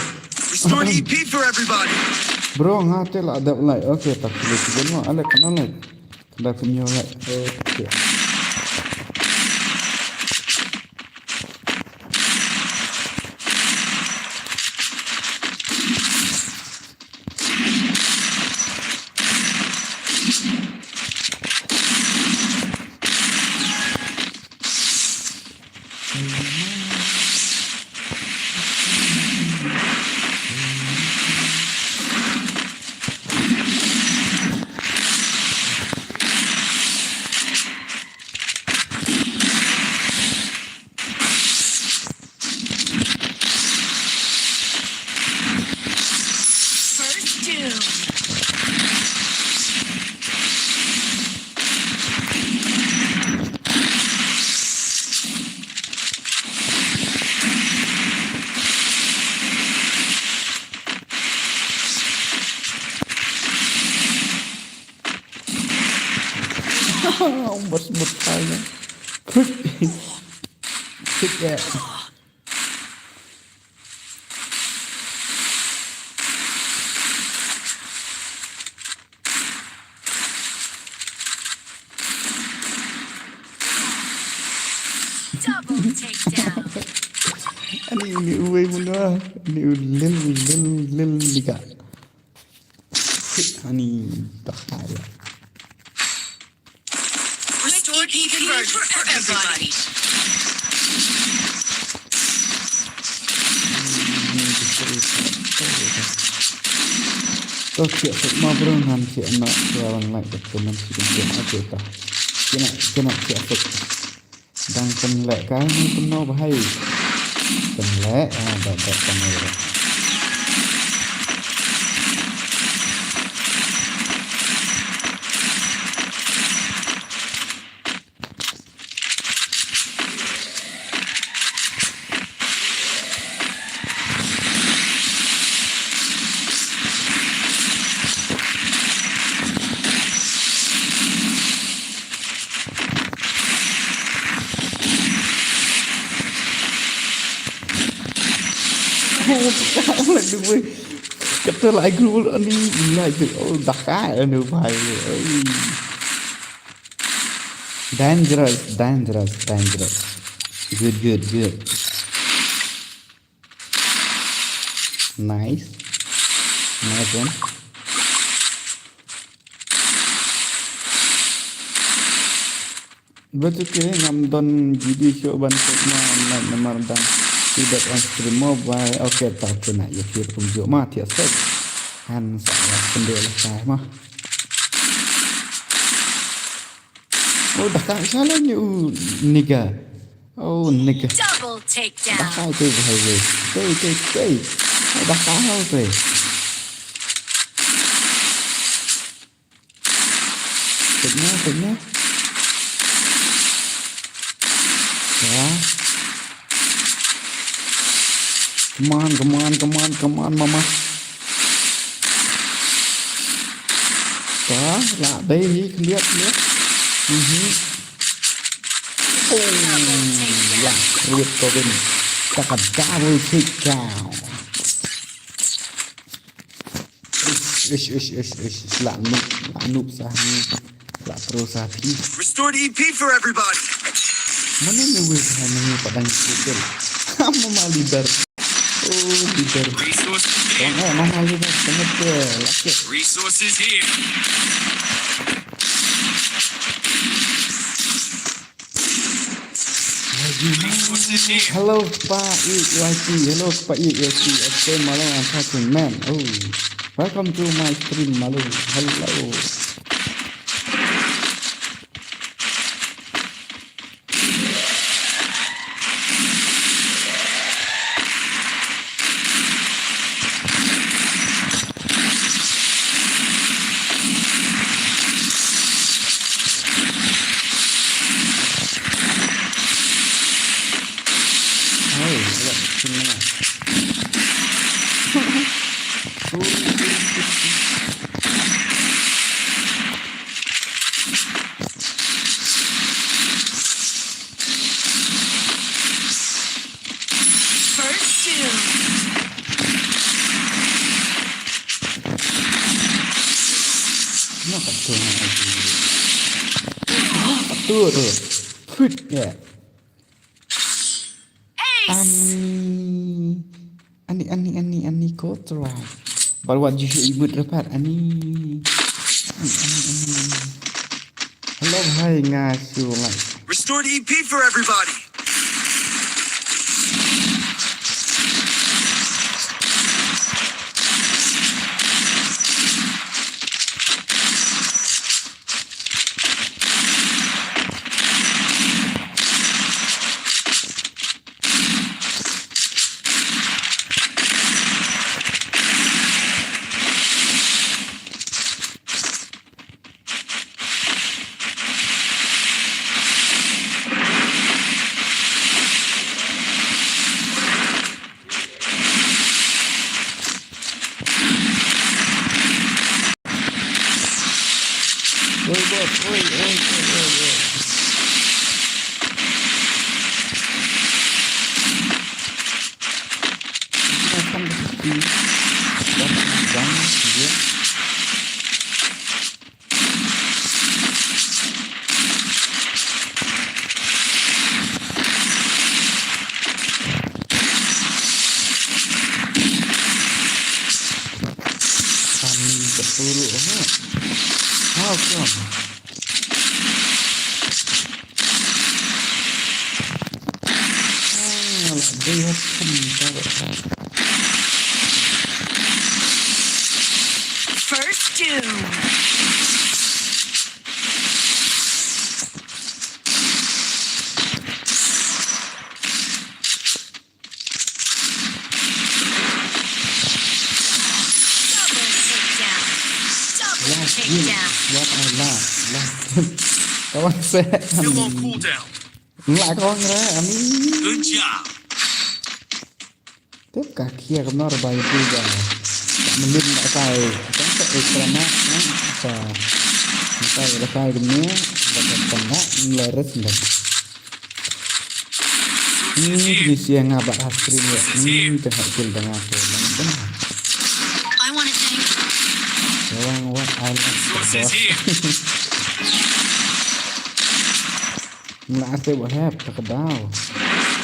Restoring E P for everybody. Bro, nga te la dap like. Okay, tak boleh tiga mo. Alek kena like. Dah punya like. Okay. First doom. Bas betai. Quick. Quick ya. Double takedown. Ani ini uwei muna, ani ulil, ulil, ulil liga. Ani bahaya. Restore key conversion for everybody. To thiah suk ma bro, ngan thiah noh, thiah wan like bad comment shi kyntien. Okay to. Kine kine thiah suk. Dang pynleh kai ne pynno bhai. Pynleh ah, bad bad pynleh. Kata la gru ani la gru. Oh, dah ka anu bhai. Oi. Dangerous, dangerous, dangerous. Good, good, good. Nice. Nice one. Betul ke ngam don G D show ban tek ma na namar dang tidak on stream mobile. Okay, tak kena ya kira kumjuk ma tiap set. Han sa lah pendek lah saya mah. Oh, dah tak salah ni, uh, nigga. Oh, nigga. Double takedown. Dah kau tu, bahaya. Tei, tei, tei. Oh, dah kau tu. Tengah, tengah. Ya. Come on, come on, come on, come on, mama. Ka la dei hi, khyndiat, khyndiat. Mhm. Oh, la ruat ko bin. Taka double takedown. Ish, ish, ish, ish, ish. La noob, la noob sa hi. La pro sa phi. Restored E P for everybody. Mana ni wei sa ni padang sikil. Mama leader. Oh, leader. Resources here. Kong eh, mama leader. Tengok dia. Laki. Resources here. Resources here. Hello, Kpa Ip Y T. Hello, Kpa Ip Y T. Extreme Malong, I'm talking, man. Oh, welcome to my stream, Malong. Hello. First two. Kenapa tuh? Kenapa tuh, tuh? Hut, ya. Ace. Ani, ani, ani, ani, ani, kotra. Baru wajib imut rapat, ani. Ani, ani, ani. Hello, hai, nga shu like. Restored E P for everybody. Oi, bot, oi, oi, oi, oi, oi. Kita akan berhenti. Dan jangan dia. Kami betul, ha? How come? Ah, lah, they have come, Double takedown. Double takedown. What I love. Love. Kawan saya. Still on cooldown. Nglak kong re, amin. Good job. Tip ka kia kam nor bai tu ja. Melin la kai. Kan ka ek rama. Sa. Kai la kai kumne. Dapat tanda. Leres nda. Ni ni siang ngaba ha screen ya. Ni tengah kil dengan aku. Lang tengah. I wanna thank Wang wang alam. Mla arte ba hep ta ka daw.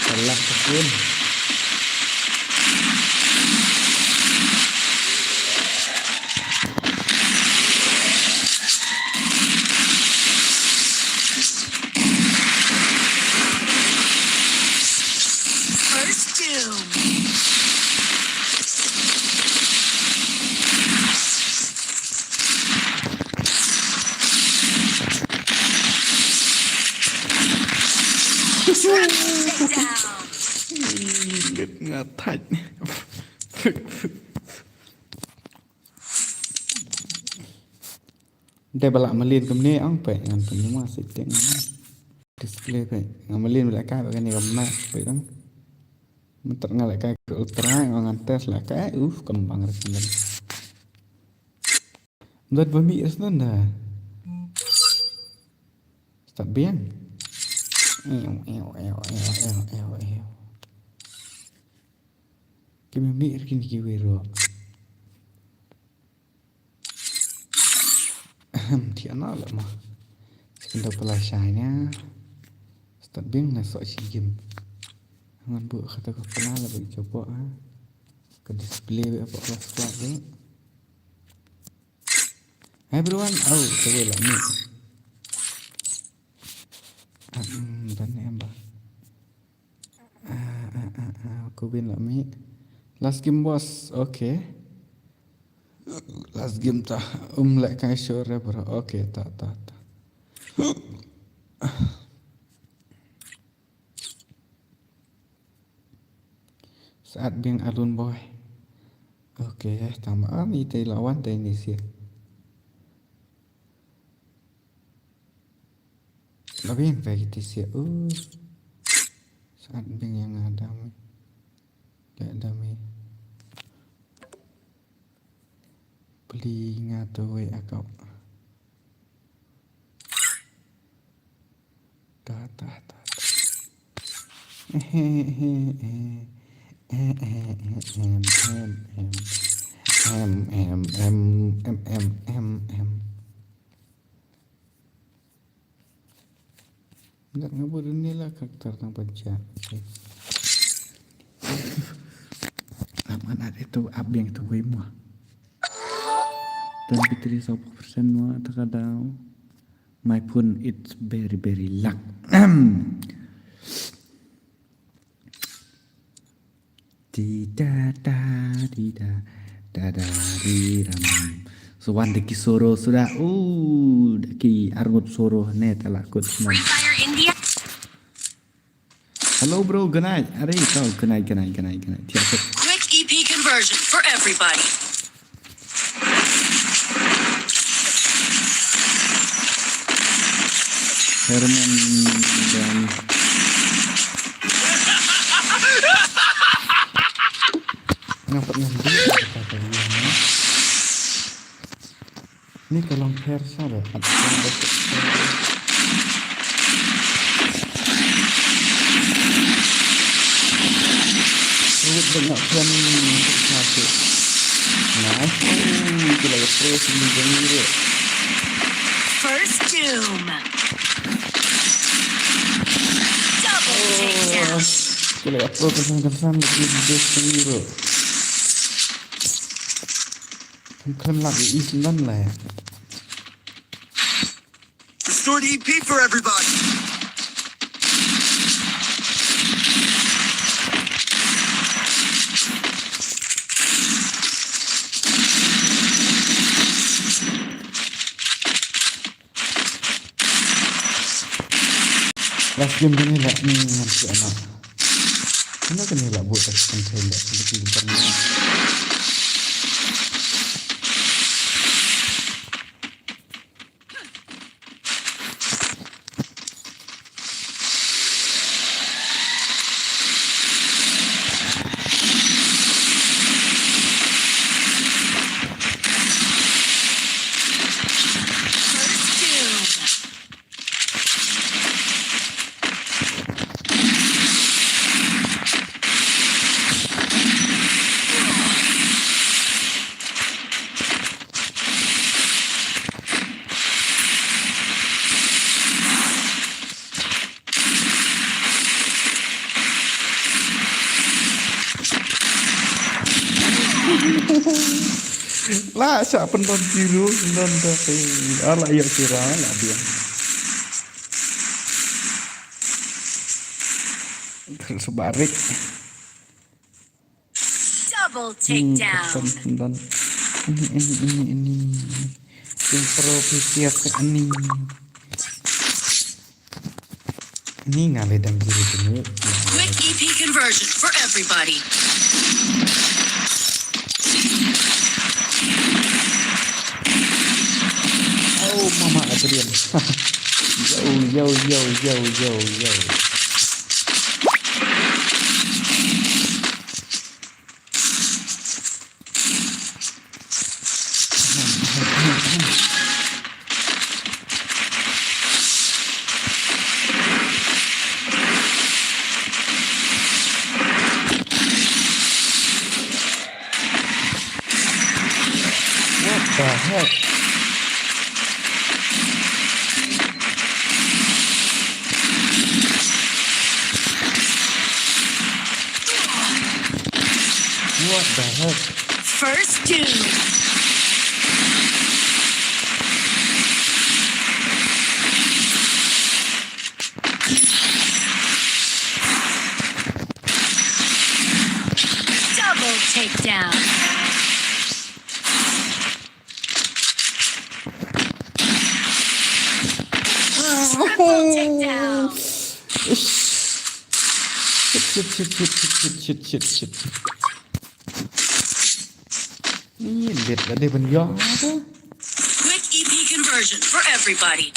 Ka lak ka kun. First doom. Triple takedown. Lut nga thait. Dei ba lah mlien kumne ong peit ngan pynjuma setting. Display peit. Nga mlien ba lah kai ba kane ka mic peit dang. Mynta nga lah kai ka ultra nga ngan test lah kai. Uf, kembang resin. Mynta ba mih resin da. Start biang. Ew, ew, ew. Ki mih mih ki mih ki wiro. Ahem, ti ana la ma. Sekindo pala shai nya. Start biang na sok shi gim. Ngan bu kata ko pala la bagi coba ha. Ke display be apa kelas kuat tu. Hi everyone, oh, coba lah ni. Ah, hmm, dan ni amba. Ah, ah, ah, ah, aku bin lah mi. Last game bos, okay. Last game ta. Um, like kai sure bro. Okay, ta, ta, ta. Saat biang alun boy. Okay, tama am ite lawan dai ni sia. Labin bagi ti sia. Uh. Saat biang yang ada mi. Lek dami. Pli nga tu wei akau. Ta, ta, ta, ta. Eh, eh, eh, eh. Eh, eh, eh, em, em, em. Em, em, em, em, em, em. Ngat nga buh duni la karakter tang pancha. Okay. Ap ngan at itu, ap biang itu wei mua. Dan bitri saw persen mua ta ka daw. My phone it's very very lag. Di da da di da da da di ram. So wan da ki soro suda. Uh, da ki arngut soro ne ta la kut. Free Fire India. Hello bro, good night. Are tau good night, good night, good night, good night. Tiap. Quick E P conversion for everybody. Herman dan Ngapa ngambil kata dia ni? Ni kalau hair salah. Ruwet bad nga khlem sah shuh. Nice. Oh, ïa ki la ïa pro sngewbha ïa ki ruh. First doom. Double takedown. Ki la ïa pro kynsan kynsan ïa ki sngewbha ïa ki ruh. Khlem lap ïa i sngewbha la. Restored E P for everybody. Game kane la ni ngan shu ana. Kane kane la buat kan thai la buat kan thai. La sa pynton biru, pynton tapi. Ala ya kira la dia. Terus barik. Double takedown. Ini, ini, ini, ini. Yang pro P C S ini. Ini ngalih dan diri dulu. Quick E P conversion for everybody. Oh, mama Adrian. Yo, yo, yo, yo, yo, yo. What the heck? What the heck? First doom. Double takedown. Triple takedown. Shit, shit, shit, shit, shit, shit, shit, shit. Ih, lit dah dia benda tu. Quick E P conversion for everybody.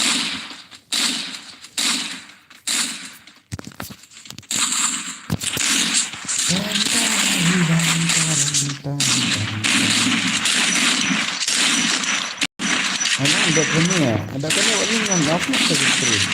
Alah, ada kena ya? Ada kena awak ni dengan apa tadi screen?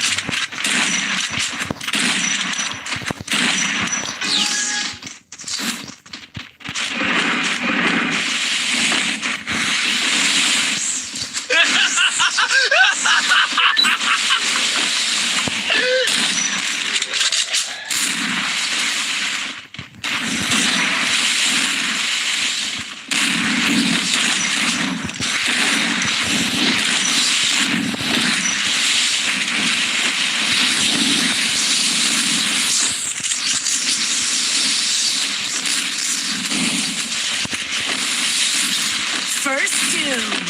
First doom.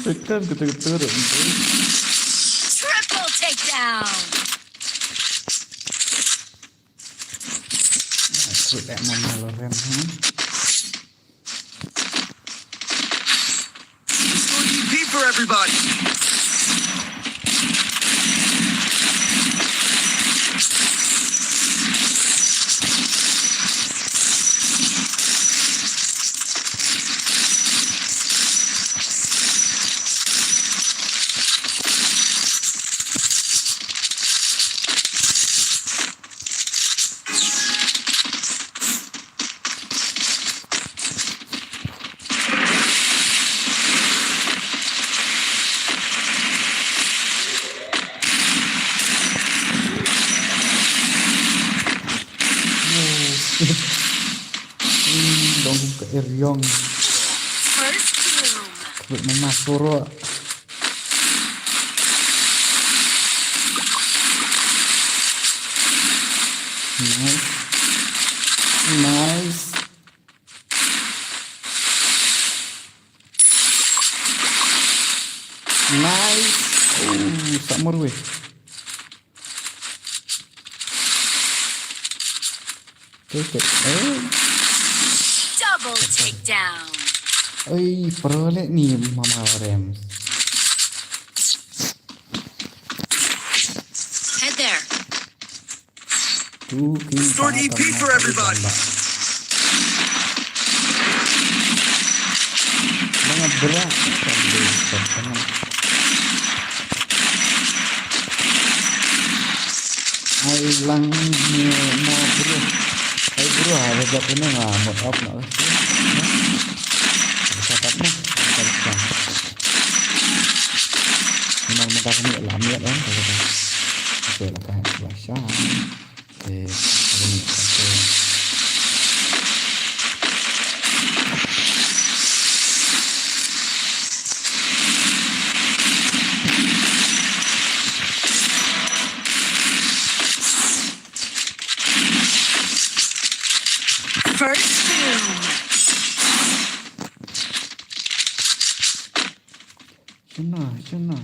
Tekan, keter-keter. Triple takedown. Nah, sudah mau ngeluarin, hmm. Restore E P for everybody. Yong. Klik mama suro. Nice. Nice. Nice. Oh, samar weh. Take it. Oh. Double takedown. Oi, pro le ni mama Rems. Head there. Two king. Restored E P for everybody. Mga bra. Ai lang ni mo bro. Ai bro, ha, dah kena lah, mod up nak lah. Cakap ni. Memang mudah ni lah, niat kan. Okey, lah kan. Lah, Syah. Eh, apa ni? Apa? First room. Shana, shana.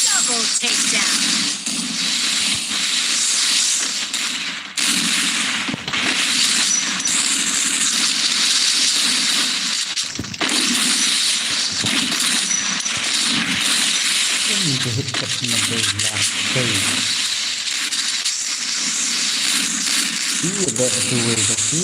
Double takedown. Ini ke hit kat na bay la bay. Iya, dah tu way dah tu.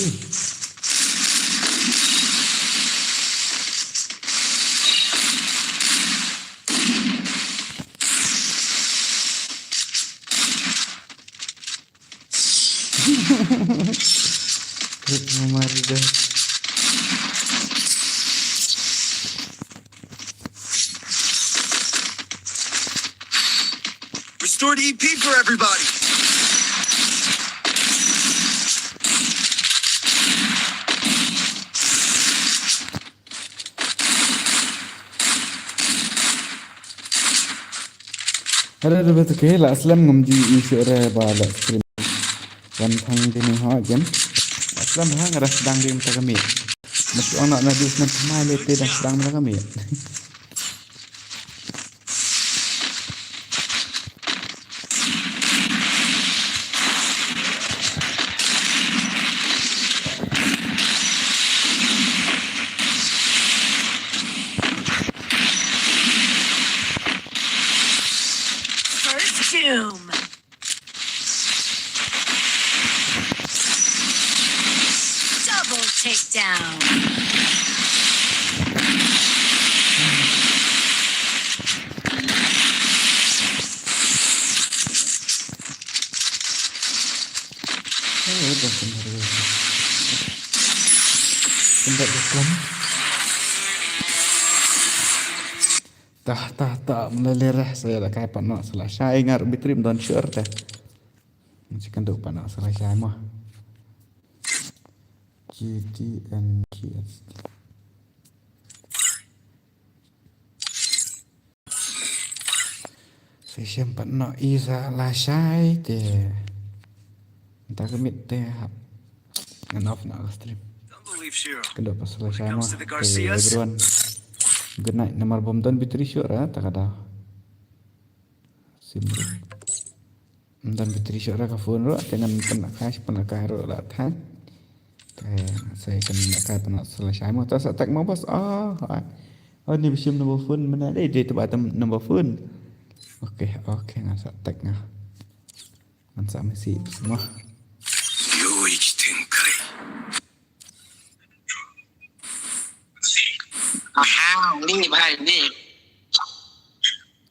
Trip memari dah. Restored E P for everybody. Hello, hello, okay, la slem ngam ju issue re ba la stream. Wan thang dini ha jem. La slem ha nga dang sdang dini mynta ka miet. Mesti ong na na dus na thymmai lei te dang sdang mynta ka miet. First Doom. Double takedown. Tah, tah, tah, mlele reh, sa ïa la kai pat noh, sa la shai ngar bitrim don sure te. Chicken duk pat noh, sa la shai mo. G T N G S T. Sa shem pat noh i sa la shai te. Mynta ka miet te hap ngan off noh ka stream. Kynduh pat sa la shai mo. Okay, everyone. Good night. Namar bym don battery shuh ra ta ka daw. Sim. Ym don battery shuh ra ka phone ruh, te ngan pynlehkai, pynlehkai ruh la thaiñ. Te sa ïa kynlehkai pynlehkai sa la shai mo, te sa text mo boss. Oh, oh, ni ba shim number phone mynta dei, dei te ba tam number phone. Okay, okay, ngan sa text nga. Ngan sa message mo. Aha, ni, bhai, ni.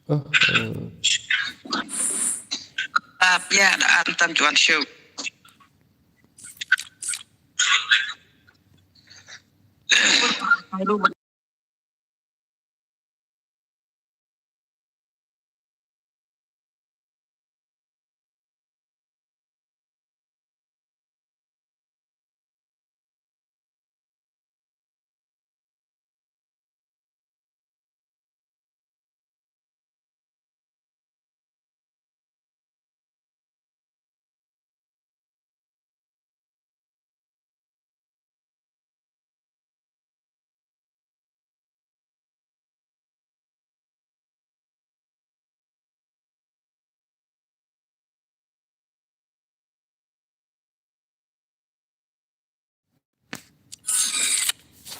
Oh, oh. Ah, pia da an tam juan show.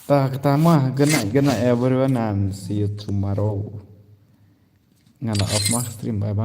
Ta kata ma, good night, good night everyone and see you tomorrow. Nga la off ma stream, bye bye.